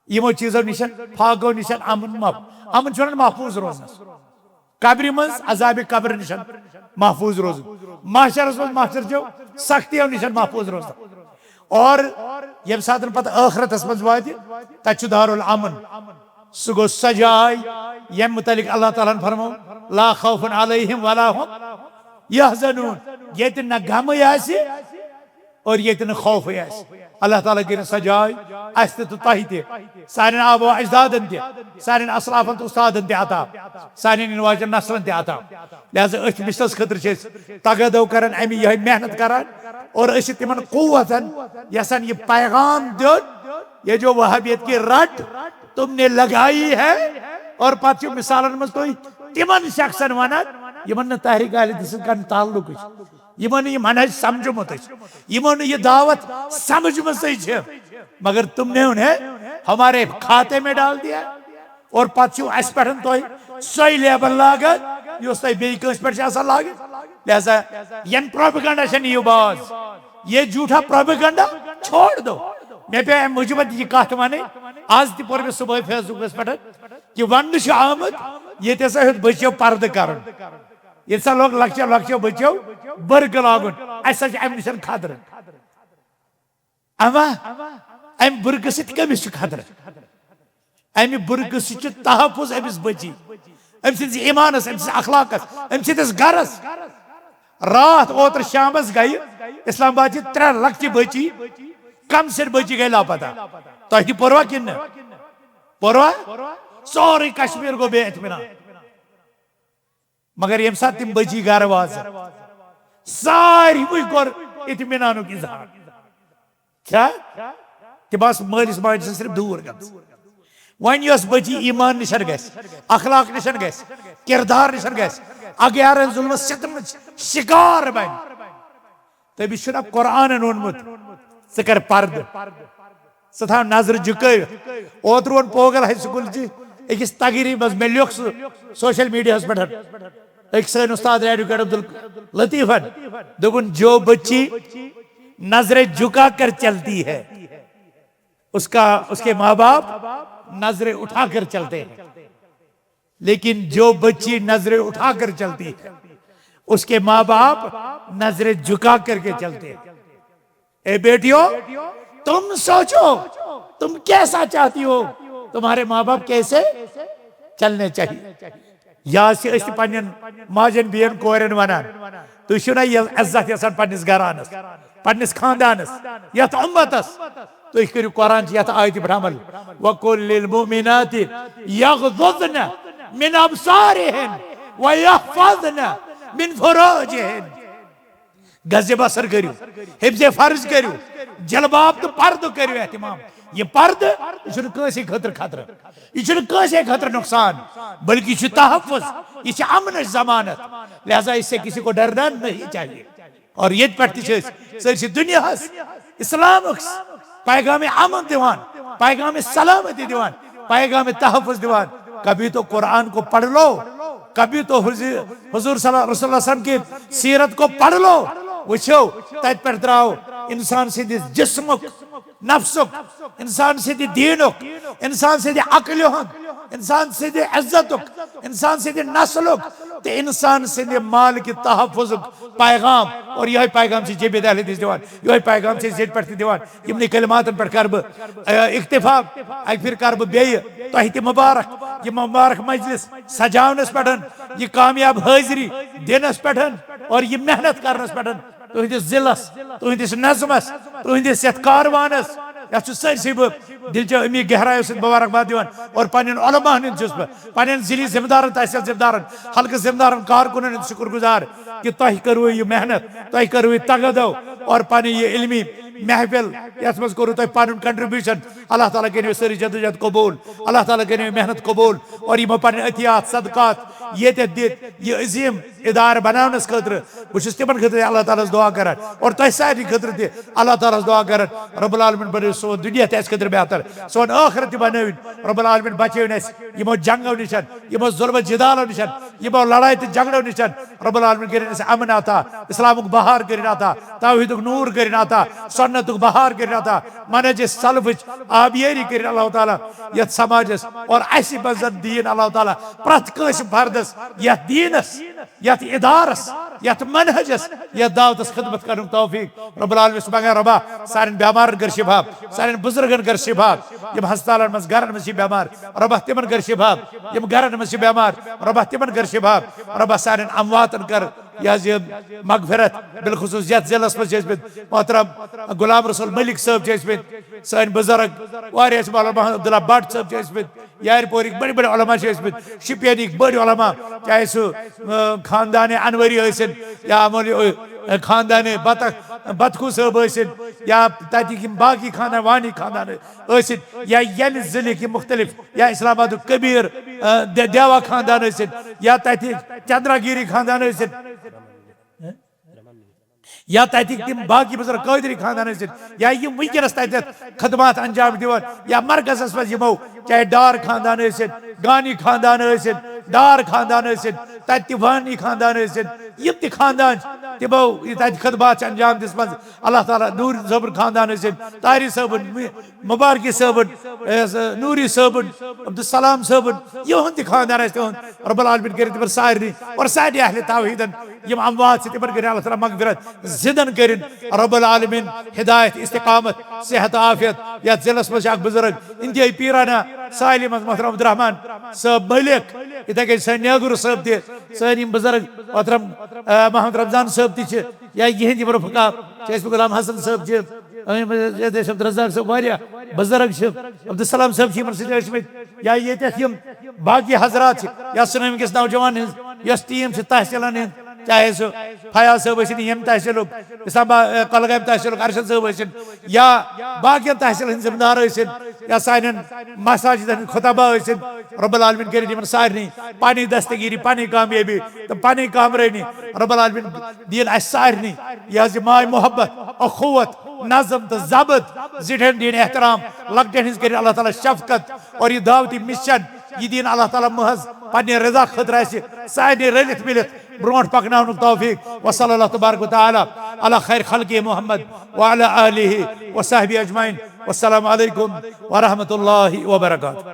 یِمو چیٖزو نِش، فاقو نِش امن مح-، امن چھُ ونان محفوظ روزنس۔ قبرِ منٛز عذابِ قبر نِش محفوظ روزُن، محشرس منٛز محشر چیو سختیو نِش محفوظ روزُن۔ اور ییٚمہِ ساتہٕ پتہٕ ٲخرتس منٛز واتہِ، تتہِ چھُ دارالامن۔ سُہ گوٚو سۄ جاے، ییٚمہِ متعلق اللہ تعالیٰ ہن فرمو، "لا خوف علیہم ولا هم یحزنون"، ییٚتہِ نہ غمٕے آسہِ اور ییٚتہِ نہٕ خوفٕے آسہِ۔ اللہ تعالیٰ کٔرِن سۄ جاے اسہِ تہِ تہٕ تۄہہِ تہِ، سانٮ۪ن آبا اجدادن تہِ، سانٮ۪ن اسلافن تہٕ استادن تہِ عطا، سانٮ۪ن یِنہٕ واجٮ۪ن نسلن تہِ عطا۔ لہذا أتھۍ مِشنس خٲطرٕ چھِ أسۍ تگہ دو کران، امی یِہوٚے محنت کران، اور أسۍ چھِ تِمن قوتن یژھان یہِ پیغام دیُن، یہ جو وہابیت کی رٹ تم نے لگائی ہے، اور پتہٕ چھِ مثالن منٛز تُہۍ تِمن شخصن ونان، یِمن نہٕ تحریک اہل حدیث سۭتۍ کانٛہہ تعلقٕے چھُ، یِمن نہٕ یہِ منہج سمجھمُتٕے چھُ، یِمو نہٕ یہِ دعوت سمجھمٕژٕے چھِ، مگر تم نے انہیں ہمارے کھاتے میں ڈال دیا۔ اور پتہٕ چھِو اسہِ پٮ۪ٹھ تُہۍ سۄے لیبل لاگان، یۄس تۄہہِ بیٚیہِ کٲنٛسہِ پٮ۪ٹھ چھِ آسان لاگٕنۍ۔ لہذا ین پروپیگنڈا چھےٚ نہٕ یہِ باز، یہ جھوٹا پروپیگنڈا چھوڑ دو۔ مےٚ پیٚیہِ امہِ موٗجوٗب یہِ کتھ ونٕنۍ۔ از تہِ پوٚر مےٚ صبحٲے فیس بُکس پٮ۪ٹھ کہِ وننہٕ چھُ آمُت، ییٚتہِ ہسا ہیوٚت بٔچیو پردٕ کرُن۔ ییٚتہِ ہسا لوگ لۄکچو لۄکچو بٔچیو بُرقہٕ لاگُن۔ اسہِ ہسا چھِ امہِ نِش خطرٕ۔ اما امہِ بُرقہٕ سۭتۍ کٔمِس چھُ خطرٕ؟ امہِ بُرقہٕ سۭتۍ چھُ تحفظ أمِس بٔچی، أمۍ سٕنٛدِس ایٖمانس، أمۍ سٕنٛدِس اخلاقس، أمۍ سٕنٛدِس گرس۔ راتھ اوترٕ شامس گٔیہِ اسلام آباد چہِ ترٛےٚ لۄکچہِ بٔچی، کم سن بٔچی گٔیہِ لاپتہ۔ تۄہہِ تہِ پوٚروا کِنہٕ نہٕ؟ پوٚروا؟ سورُے کشمیر گوٚو بے اطمینان۔ مگر ییٚمہِ ساتہٕ تِم بٔچی گرٕ واتہٕ، ساروٕے کوٚر اطمینانُک اظہار۔ چھا؟ تِم آسہٕ مٲلِس ماجہِ سۭتۍ صرف دوٗر گٔمٕژ۔ وۄنۍ یۄس بٔچی ایٖمان نِشن گژھِ، اخلاق نِشن گژھِ، کردار نِشن گژھِ، اغیارن ظلمس ستمس شکار بنہِ، تٔمِس چھُنہ قرآنن ووٚنمُت، "ژٕ کر پردٕ"؟ ژٕ تھاو نظر جُکٲوِتھ۔ اوترٕ ووٚن پوگل ہاے سکوٗل چہِ أکِس تقریٖبہِ منٛز، مےٚ لیوٚکھ سُہ سوشل میڈیاہس پٮ۪ٹھ، أکۍ سٲنۍ اُستاد ایڈوکیٹ عبداللطیفن، دوٚپُن، "جو بچی نظریں جھکا کر چلتی ہے، اس کا، اس کے ماں باپ نظریں اٹھا کر چلتے ہیں۔" لیکن جو بچی نظریں اٹھا کر چلتی ہے، اس کے ماں باپ نظریں جھکا کر کے چلتے ہیں۔ اے بیٹیوں، تم سوچو، تم کیسا چاہتی ہو، تمہارے ماں باپ کیسے چلنے چاہیے۔ یا چھِ أسۍ تہِ پننٮ۪ن ماجن بیٚین کورٮ۪ن ونان، تُہۍ چھِو نہ یہِ عزت یژھان پننِس گرانس، پننِس خاندانس، یتھ امتس؟ تُہۍ کٔرِو قرآن چہِ یتھ آیتہِ پٮ۪ٹھ عمل، "وقل للمؤمنات یغضضن من ابصارهن ويحفظن من فروجهن۔" غض بصر کٔرِو، حفظ فرض کٔرِو، جلباب تہٕ پردٕ کٔرِو اہتمام۔ یہِ پردٕ، یہِ چھُنہٕ کٲنٛسے خٲطرٕ خطرٕ، یہِ چھُنہٕ کٲنٛسے خٲطرٕ نۄقصان، بلکہِ یہِ چھُ تحفظ، یہِ چھِ امنٕچ ضمانت۔ لہذا اس سے کسی کو ڈرنا نہیں چاہیے۔ اور ییٚتہِ پٮ۪ٹھ تہِ چھِ أسۍ سٲرسٕے دُنیاہس اسلامُک پیغام امن دِوان، پیغام سلامتی دِوان، پیغام تحفظ دِوان۔ کبھی تو قرآن کو پڑھ لو، کبھی تو حضور، حضور صلی اللہ، رسول اللہ صلی اللہ علیہ وسلم کی سیرت کو پڑھ لو۔ وٕچھِو، تتہِ پٮ۪ٹھ درٛاو انسان سٕنٛدِس جسمُک، نفسُک، انسان سٕنٛدِ دیٖنُک، انسان سٕنٛدِ عقلہِ ہُنٛد، انسان سٕنٛدِ عزتُک، انسان سٕنٛدِ نسلُک تہٕ انسان سٕنٛدِ مال کہِ تحفظُک پیغام۔ اور یِہوٚے پیغام چھِ جیبِ دہلِ تہِ دِوان، یِہوٚے پیغام چھِ أسۍ ییٚتہِ پٮ۪ٹھ تہِ دِوان۔ یِمنٕے کلماتن پٮ۪ٹھ کرٕ بہٕ، آ، اکتفا۔ اکہِ پھِرِ کرٕ بہٕ بیٚیہِ تۄہہِ تہِ مبارک، یہِ مبارک مجلس سجاونس پٮ۪ٹھ، یہِ کامیاب حٲضری دِنس پٮ۪ٹھ اور یہِ محنت کرنس پٮ۪ٹھ۔ تُہنٛدِس ضلعس، تُہنٛدِس نظمس، تُہنٛدِس یتھ کاروانس، یتھ چھُ سٲرسٕے بہٕ دِلچہِ امی گہرایو سۭتۍ مبارکباد دِوان۔ اور پننٮ۪ن علماہن ہُنٛد چھُس بہٕ، پننٮ۪ن ضلعی ذمہٕ دارن، تحصیل ذمہٕ دارن، حلقہٕ ذمہٕ دارن، کارکنن ہُنٛد شُکر گُزار کہِ تۄہہِ کٔروٕ یہِ محنت، تۄہہِ کٔروٕ یہِ تگدو اور پنٕنۍ یہِ علمی محفل، یتھ منٛز کوٚروٕ تۄہہِ پنُن contribution۔ اللہ تعالیٰ کٔرِو سٲرٕے جدوجہد قبول، اللہ تعالیٰ کٔرِو محنت قبول اور یِمو پنٕنۍ عطیات، صدقات ییٚتٮ۪تھ دِتھ یہِ عظیٖم ادارٕ بناونس خٲطرٕ۔ بہٕ چھُس تِمن خٲطرٕ تہِ اللہ تعالیٰ ہس دعا کران اور تۄہہِ سارنٕے خٲطرٕ تہِ اللہ تعالیٰ ہس دعا کران، رب العالمین بنٲیِو سون دُنیا تہِ اَسہِ خٲطرٕ بہتر، سون ٲخرت تہِ بنٲوِن۔ رب العالمین بچٲوِن اَسہِ یِمو جنگو نِش، یِمو ظلم و جدالو نِش، یِمو لڑایہِ تہٕ جھگڑو نِش۔ رب العالمین کٔرِن اَسہِ امن عطا، اسلامُک بہار کٔرِن عطا، توحیدُک نور کٔرِن عطا، سنتُک بہار کٔرِن عطا، منہج سلفٕچ آبیٲری کٔرِن اللہ تعالیٰ یتھ سماجس اور اَسہِ منٛز دیٖن اللہ تعالیٰ پرٛٮ۪تھ کٲنٛسہِ فردس یتھ دیٖنس، یتھ ادارس، یتھ منہجس، یتھ دعوتس خدمت کرنُک توفیق۔ رب العالمین چھُس منگان، ربا، سانٮ۪ن بٮ۪مارن کر شفا، سانٮ۪ن بزرگن کر شفا، یِم ہسپتالن منٛز، گرن منٛز چھِ بٮ۪مار، ربا تِمن کر شفا، یِم گرن منٛز چھِ بٮ۪مار، ربا تِمن کر شفا، ربا سانٮ۪ن امواتن کر یہِ حظ یہِ مغفرت۔ بالخصوص یتھ ضلعس منٛز چھِ ٲسۍ مٕتۍ محترم غلام رسول ملک صٲب چھِ ٲسۍ مٕتۍ، سٲنۍ بزرگ واریاہ چھِ، مولانا محمد عبداللہ بٹ صٲب چھِ ٲسۍ مٕتۍ، یارِ پورٕکۍ بٔڑۍ بٔڑۍ علماء چھِ ٲسۍ مٕتۍ، شُپینٕکۍ بٔڑۍ علماء، چاہے سُہ، آ، خاندان انوری ٲسِن یا مولوی، آ، خاندان بطخ، بطخو صٲب ٲسِن یا تتِکۍ یِم باقی خاندان، وانی خاندان ٲسِن یا ییٚمہِ ضلعٕکۍ یِم مختلف یا اسلام آبادُک کبیر، آ، دے-، دیوا خاندان ٲسِن یا تتہِ چندراگیری خاندان ٲسِن۔ یا تتِکۍ تِم باقی بزرگ قٲدری خاندان ٲسِن، یا یِم وٕنکیٚنس تتٮ۪تھ خدمات انجام دِوان، یا مرکزس منٛز یِمو، چاہے ڈار خاندان ٲسِن، گانی خاندان ٲسِن، ڈار خاندان ٲسِن، تتہِ تہِ وانی خاندان ٲسِن، یِم تہِ خاندان چھِ، تِمو یہِ تتہِ خدمات چھِ انجام دِژمٕژ۔ اللہ تعالیٰ نوٗر صٲبُن خاندان ٲسِن، طاہری صٲبُن، مبارکی صٲبُن، اے، نوری صٲبُن، عبدالسلام صٲبُن، یِہُنٛد تہِ خاندان آسہِ تِہُنٛد، رب العالمین کٔرِن تِمن سارنٕے اور سارنٕے اہلِ توحیٖدن یِم اموات چھِ تِمن کٔرِن اللہ تعالیٰ مغفرت، زِندن کٔرِن رب العالمین ہدایت، استقامت، صحت، عافیت۔ یتھ ضلعس منٛز چھِ اکھ بزرگ انتہٲیی پیرانہ ساحلہِ منٛز محترم عبدالرحمان صٲب ملک، یِتھے کٔنۍ سٲنۍ نیگرو صٲب تہِ، سٲنۍ یِم بزرگ محترم، آ، محمد رمضان صٲب تہِ چھِ، یا یِہنٛدۍ یِم رفقا چھِ اَسہِ غلام حسن صٲب چھِ، ییٚتہِ ٲسۍ عبدالرزاق صٲب، واریاہ بزرگ چھِ، عبدالسلام صٲب چھِ یِمن سۭتۍ ٲسۍ مٕتۍ، یا ییٚتٮ۪تھ یِم باقی حضرات چھِ، یا سُنٲمۍ کِس نوجوان ہٕنٛز یۄس ٹیٖم چھِ تحصیٖلن ہٕنٛز، چاہے سُہ فیاض صٲب ٲسِن، ییٚمہِ تحصیٖلُک، اسلام آباد، اے، کۄلگامہِ تحصیٖلُک ارشد صٲب ٲسِن، یا باقین تحصیٖلن ہٕنٛدۍ ذمہٕ دار ٲسِن، یا سانٮ۪ن مساجدن ہٕنٛدۍ خطبہ ٲسِن، رب العالمین کٔرِنۍ یِمن سارنٕے پنٕنۍ دستگیری، پنٕنۍ کامیٲبی تہٕ پنٕنۍ کامرٲنی۔ رب العالمین دِیِن اَسہِ سارنٕے یہِ حظ یہِ ماے محبت، اخوت، نظم تہٕ ضبط، زِٹھٮ۪ن دِیِن احترام، لۄکٹٮ۪ن ہٕنٛز کٔرِنۍ اللہ تعالیٰ شفقت، اور یہِ دعوتی مِشن، یہِ دِیِن اللہ تعالیٰ محض پننہِ رضا خٲطرٕ اَسہِ سارنٕے رٔلِتھ مِلِتھ برونٛٹھ پکناونُک توفیق۔ وصلی اللہ تبارک و تعالیٰ علی خیر خلقہ محمد وعلی آلہ وصحبہ اجمعین۔ والسلام علیکم ورحمۃ اللہ وبرکاتہ۔